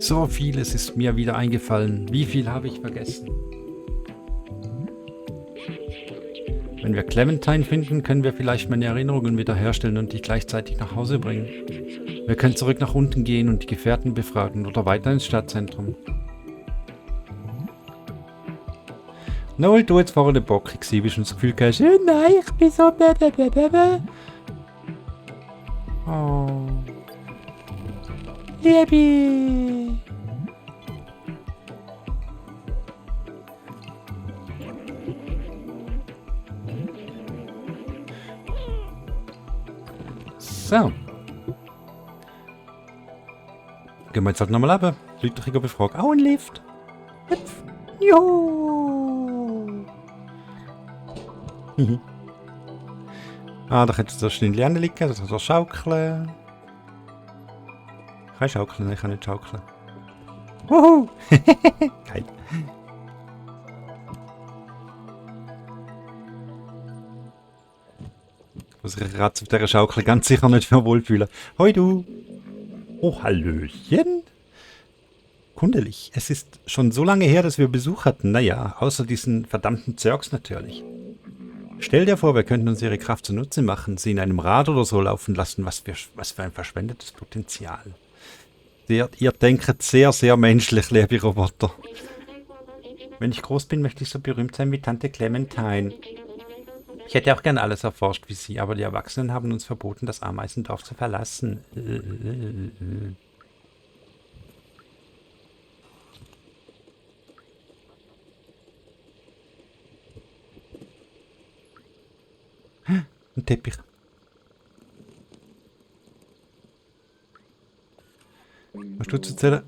So vieles ist mir wieder eingefallen. Wie viel habe ich vergessen? Wenn wir Clementine finden, können wir vielleicht meine Erinnerungen wiederherstellen und dich gleichzeitig nach Hause bringen. Wir können zurück nach unten gehen und die Gefährten befragen oder weiter ins Stadtzentrum. Na, weil du jetzt vorher den Bock gewesen bist und das Gefühl hast, nein, ich bin so blablabla. Oh. Liebe. So. Gehen wir jetzt halt nochmal runter. Leute, ich befragen. Auch ein Lift. Hüpf. Jo. Ah, da könnte so schnell liegen, das ist so schaukeln. Kann ich schaukeln? Nein, ich kann nicht schaukeln. Wuhu! Geil. Muss ich gerade auf dieser Schaukel ganz sicher nicht mehr wohlfühlen. Hoi du! Oh, Hallöchen! Kundelig. Es ist schon so lange her, dass wir Besuch hatten. Naja, außer diesen verdammten Zergs natürlich. Stell dir vor, wir könnten uns ihre Kraft zunutze machen, sie in einem Rad oder so laufen lassen. Was für ein verschwendetes Potenzial. Ihr denkt sehr, sehr menschlich, liebe Roboter. Wenn ich groß bin, möchte ich so berühmt sein wie Tante Clementine. Ich hätte auch gern alles erforscht wie sie, aber die Erwachsenen haben uns verboten, das Ameisendorf zu verlassen. Ein Teppich. Hast du zu zählen?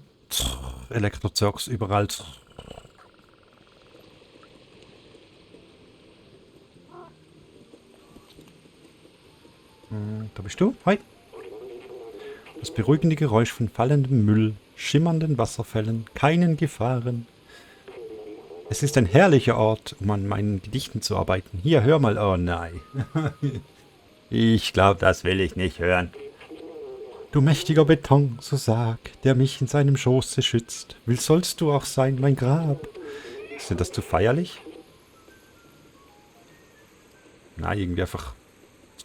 Elektrozeugs überall. Da bist du. Hi. Das beruhigende Geräusch von fallendem Müll, schimmernden Wasserfällen, keinen Gefahren. Es ist ein herrlicher Ort, um an meinen Gedichten zu arbeiten. Hier, hör mal. Oh nein. Ich glaube, das will ich nicht hören. Du mächtiger Beton, so sag, der mich in seinem Schoße schützt. Will sollst du auch sein, mein Grab. Ist denn das zu feierlich? Nein, irgendwie einfach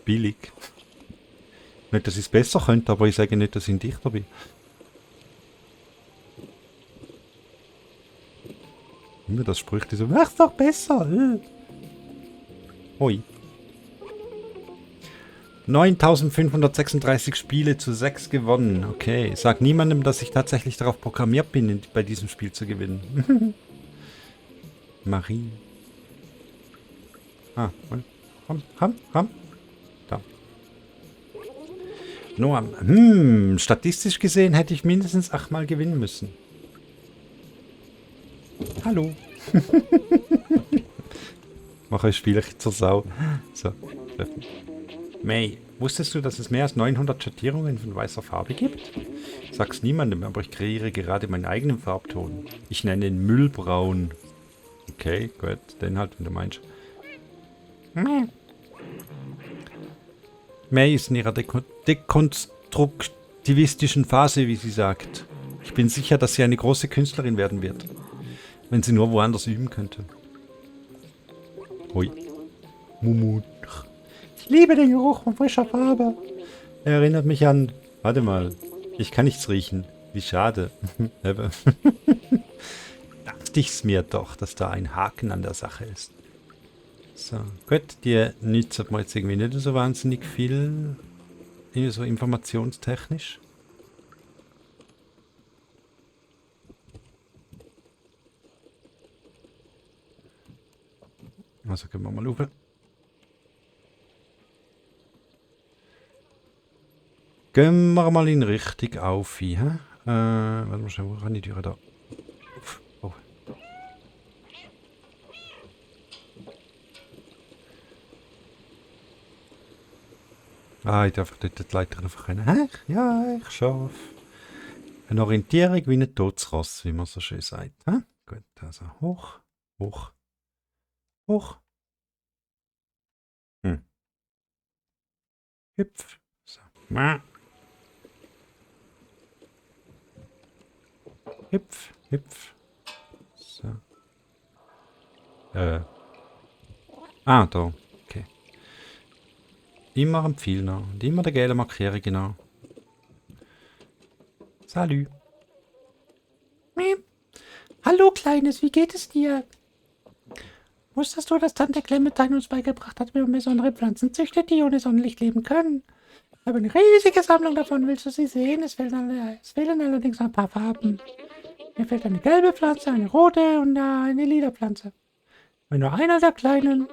billig. Nicht, dass ich es besser könnte, aber ich sage nicht, dass ich ein Dichter bin. Immer das spricht so, mach's doch besser. Hoi. 9536 Spiele zu 6 gewonnen. Okay, sag niemandem, dass ich tatsächlich darauf programmiert bin, bei diesem Spiel zu gewinnen. Marie. Komm. Da. Noah. Statistisch gesehen hätte ich mindestens 8-mal gewinnen müssen. Hallo. Mach euch Spiel zur Sau. So, treffen. May, wusstest du, dass es mehr als 900 Schattierungen von weißer Farbe gibt? Sag's niemandem, aber ich kreiere gerade meinen eigenen Farbton. Ich nenne ihn Müllbraun. Okay, gut, den halt, wenn du meinst. May ist in ihrer dekonstruktivistischen Phase, wie sie sagt. Ich bin sicher, dass sie eine große Künstlerin werden wird. Wenn sie nur woanders üben könnte. Hui. Mumu. Ich liebe den Geruch von frischer Farbe. Er erinnert mich an... Warte mal. Ich kann nichts riechen. Wie schade. Dachte ich's mir doch, dass da ein Haken an der Sache ist. So, gut. Die nützt mir jetzt irgendwie nicht so wahnsinnig viel. So informationstechnisch. Also gehen wir mal rauf. Gehen wir mal in Richtung auf. Warte mal schnell, wo kann ich die Tür da? Oh. Ich darf dort die Leiter einfach rein. Ja, ich schaffe. Eine Orientierung wie ein totes Ross, wie man so schön sagt. Gut, also hoch. Hüpf. So. Hüpf. So. Da. Okay. Immer am Pfeil noch. Und immer der gelbe Markierung genau. Salü. Hallo, Kleines, wie geht es dir? Wusstest du, dass Tante Clementine uns beigebracht hat, wie man besondere Pflanzen züchtet, die ohne Sonnenlicht leben können? Ich habe eine riesige Sammlung davon, willst du sie sehen? Es fehlen allerdings ein paar Farben. Mir fehlt eine gelbe Pflanze, eine rote und eine lila Pflanze. Wenn nur einer der Kleinen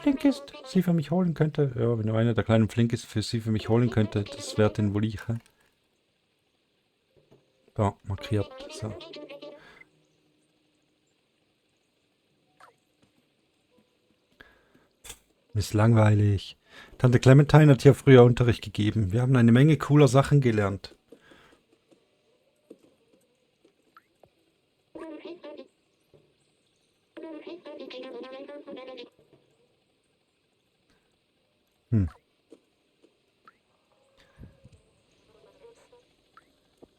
flink ist, sie für mich holen könnte. Ja, wenn nur einer der Kleinen flink ist, sie für mich holen könnte, das wäre den wohl ich. Da, markiert. So. Ist langweilig. Tante Clementine hat hier früher Unterricht gegeben. Wir haben eine Menge cooler Sachen gelernt.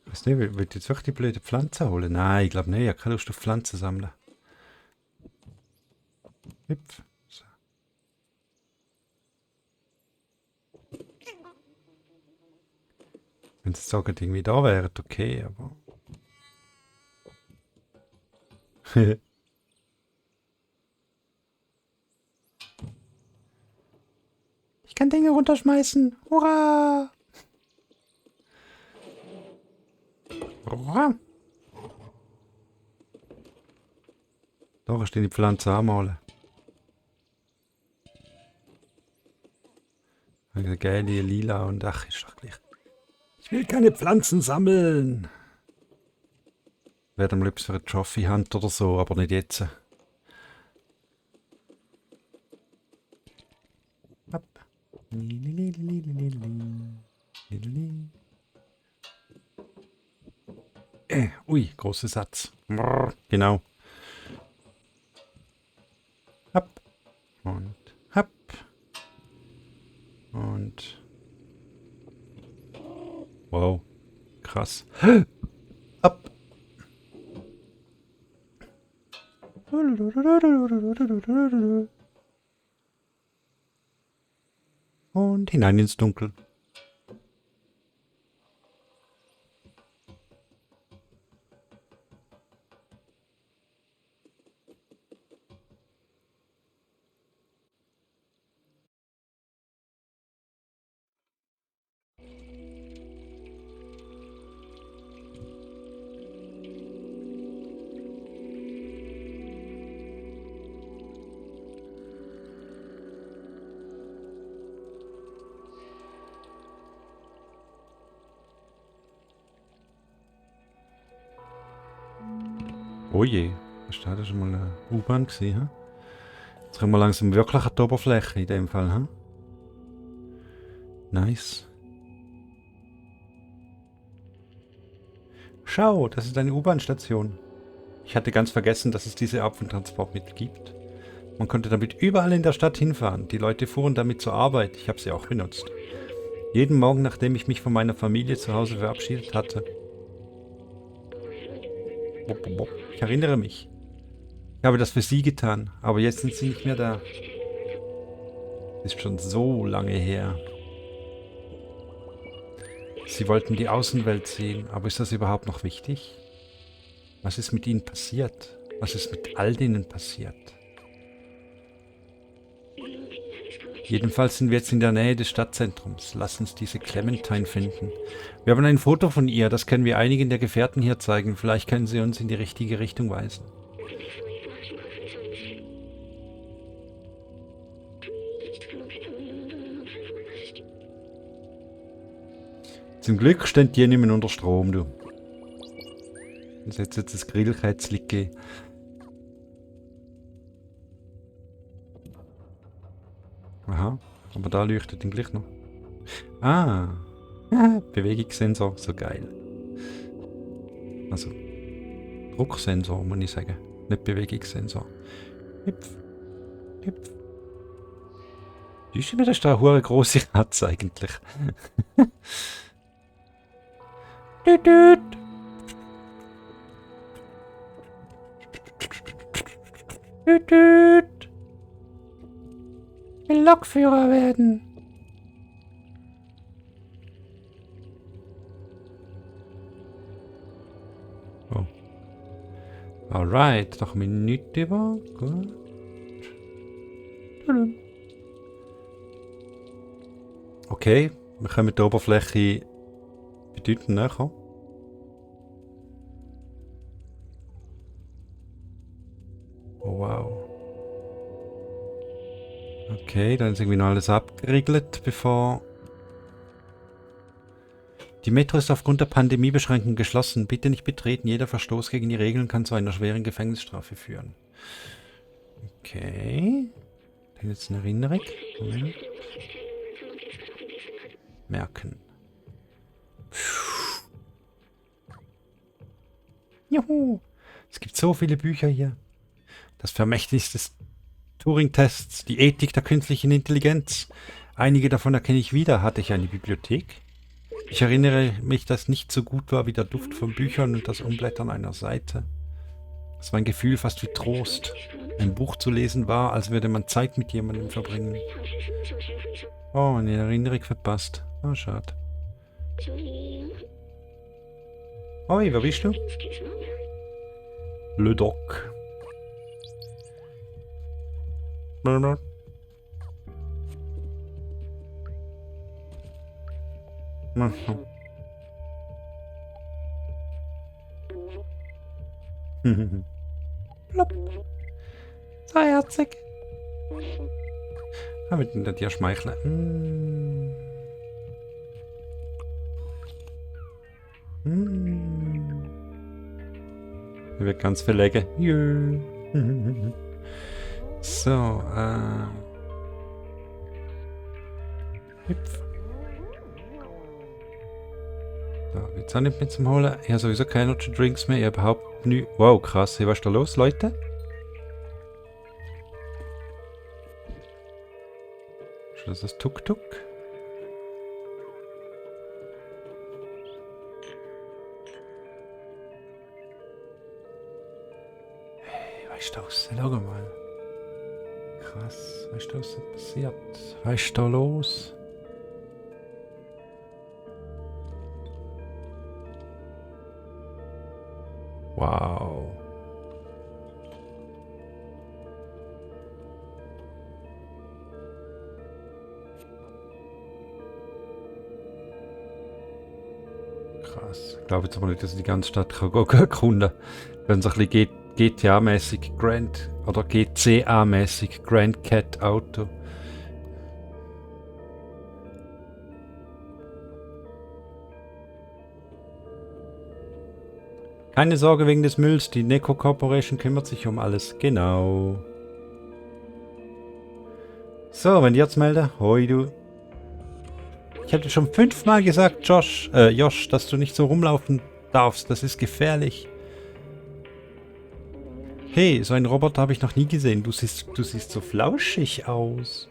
Weiß nicht, will ich jetzt wirklich die blöde Pflanze holen? Nein, ich glaube nicht. Ich habe keine Lust auf Pflanzen sammeln. Hüpf. So. Wenn sie sagen, irgendwie da wären, okay, aber... Ich kann Dinge runterschmeißen. Hurra! Hurra! Da stehen die Pflanzen anmalen. Eine geile Lila und ach, ist doch gleich. Ich will keine Pflanzen sammeln. Werde am liebsten für eine Trophy Hunt oder so, aber nicht jetzt. Ab. Ui, großer Satz. Genau. Hopp. Und hopp. Und. Wow. Krass. Ab. Und hinein ins Dunkel. Oh je, ist das schon mal eine U-Bahn gewesen, hm? Jetzt kommen wir langsam wirklich an die Oberfläche in dem Fall, hm? Nice. Schau, das ist eine U-Bahn-Station. Ich hatte ganz vergessen, dass es diese Art von Transportmittel gibt. Man konnte damit überall in der Stadt hinfahren. Die Leute fuhren damit zur Arbeit. Ich habe sie auch benutzt. Jeden Morgen, nachdem ich mich von meiner Familie zu Hause verabschiedet hatte. Ich erinnere mich. Ich habe das für sie getan, aber jetzt sind sie nicht mehr da. Ist schon so lange her. Sie wollten die Außenwelt sehen, aber ist das überhaupt noch wichtig? Was ist mit ihnen passiert? Was ist mit all denen passiert? Jedenfalls sind wir jetzt in der Nähe des Stadtzentrums. Lass uns diese Clementine finden. Wir haben ein Foto von ihr, das können wir einigen der Gefährten hier zeigen. Vielleicht können sie uns in die richtige Richtung weisen. Zum Glück steht die nicht mehr unter Strom, du. Sonst hätte jetzt das Grillkätzchen gegeben. Aha, aber da leuchtet ihn gleich noch. Ah, Bewegungssensor, so geil. Also, Drucksensor, muss ich sagen. Nicht Bewegungssensor. Hüpf, hüpf. Ist mir das da eine hure grosse Katze eigentlich? Düt, düt. Düt, düt. Ich will Lokführer werden. Oh. Alright, noch eine Minute über. Gut. Okay, wir können mit der Oberfläche bedeutend näher. Oh wow. Okay, dann ist irgendwie noch alles abgeriegelt, bevor... Die Metro ist aufgrund der Pandemiebeschränkungen geschlossen. Bitte nicht betreten. Jeder Verstoß gegen die Regeln kann zu einer schweren Gefängnisstrafe führen. Okay. Dann jetzt eine Erinnerung. Moment. Merken. Juhu. Es gibt so viele Bücher hier. Das Vermächtnis des Turing-Tests, die Ethik der künstlichen Intelligenz, Einige davon erkenne ich wieder. Hatte ich eine Bibliothek? Ich erinnere mich, dass nicht so gut war wie der Duft von Büchern und das Umblättern einer Seite. Es war ein Gefühl fast wie Trost. Ein Buch zu lesen war, als würde man Zeit mit jemandem verbringen. Oh, eine Erinnerung verpasst. Oh, schade. Hoi, wer bist du? Le Doc. Plopp. So herzig. Ah, mit dem dir schmeicheln. Er wird ganz verlegen. Jö. So, hüpf. Da wird's auch nicht mehr zum Holen. Ich habe sowieso keine Energy Drinks mehr. Ich habe überhaupt nichts. Wow, krass. Hey, was ist da los, Leute? Ist das das Tuk-Tuk? Hey, was ist da los? Schau mal. Krass. Was ist da passiert? Was ist da los? Wow. Krass. Ich glaube jetzt aber nicht, dass ich die ganze Stadt kann erkunden kann. Wenn es ein bisschen GTA-mäßig Grand oder GCA-mäßig Grand Cat Auto. Keine Sorge wegen des Mülls, die Neko Corporation kümmert sich um alles. Genau. So, wenn die jetzt melde. Hoi, du. Ich habe dir schon 5-mal gesagt, Josh, dass du nicht so rumlaufen darfst. Das ist gefährlich. Hey, so einen Roboter habe ich noch nie gesehen. Du siehst so flauschig aus.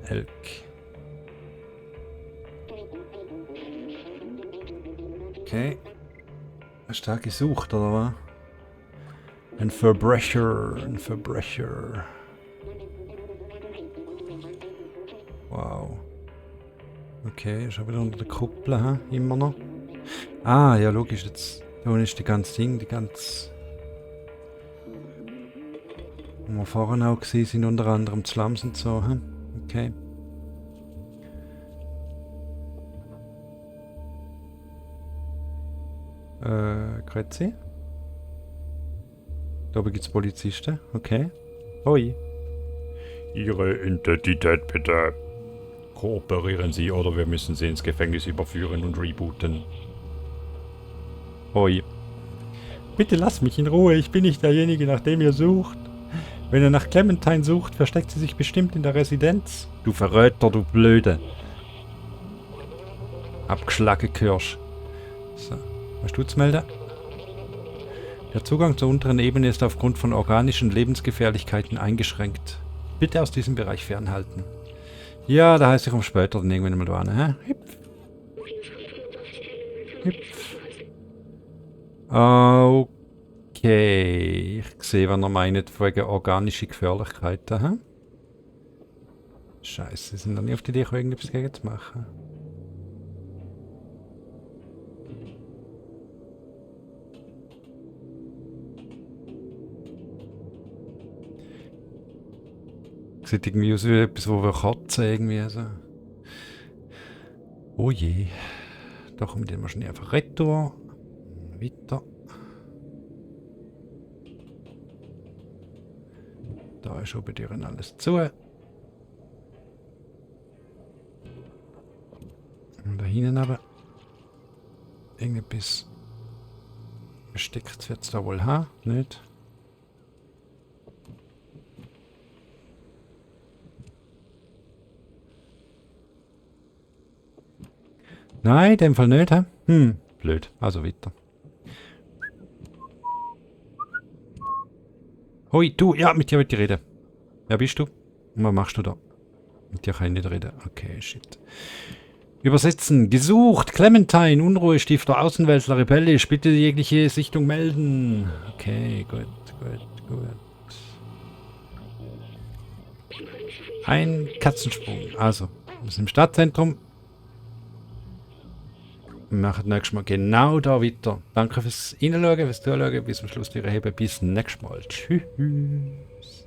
Elk. Okay. Stark gesucht, oder was? Ein Verbrecher. Wow. Okay, ist auch wieder unter der Kuppel, hä? Immer noch. Ah, ja, logisch, jetzt. Da unten ist die ganze Ding, wo wir vorhin auch gesehen sind, unter anderem Slums und so, hä? Okay. Grüezi. Da oben gibt's Polizisten, okay. Hoi. Ihre Identität bitte. Kooperieren Sie oder wir müssen Sie ins Gefängnis überführen und rebooten. Hoi. Bitte lass mich in Ruhe, ich bin nicht derjenige, nach dem ihr sucht. Wenn ihr nach Clementine sucht, versteckt sie sich bestimmt in der Residenz. Du Verräter, du Blöde. Abgeschlagen Kirsch. So, was du zu melden? Der Zugang zur unteren Ebene ist aufgrund von organischen Lebensgefährlichkeiten eingeschränkt. Bitte aus diesem Bereich fernhalten. Ja, da heißt ich um später dann irgendwann mal da hin, hä? Hüpf. Hüpf. Okay. Ich sehe, was er meint, wegen organischer Gefährlichkeiten, hä? Scheiße, sind da nicht auf die Idee, irgendetwas gegen zu machen. Sieht irgendwie aus wie etwas, wo wir Katzen irgendwie so. Oh je. Da kommt dann wahrscheinlich einfach retour. Weiter. Da ist oben dir alles zu. Und da hinten aber irgendetwas versteckt wird es da wohl haben, nicht? Nein, in dem Fall nicht, hä? Blöd. Also weiter. Hoi, du, ja, mit dir will ich reden. Wer bist du? Und was machst du da? Mit dir kann ich nicht reden. Okay, shit. Übersetzen. Gesucht. Clementine. Unruhestifter. Außenweltler. Rebellisch. Bitte jegliche Sichtung melden. Okay, gut, gut, gut. Ein Katzensprung. Also, wir sind im Stadtzentrum. Wir machen nächstes Mal genau da weiter. Danke fürs Reinschauen, fürs Zuschauen. Bis zum Schluss. Bis nächstes Mal. Tschüss.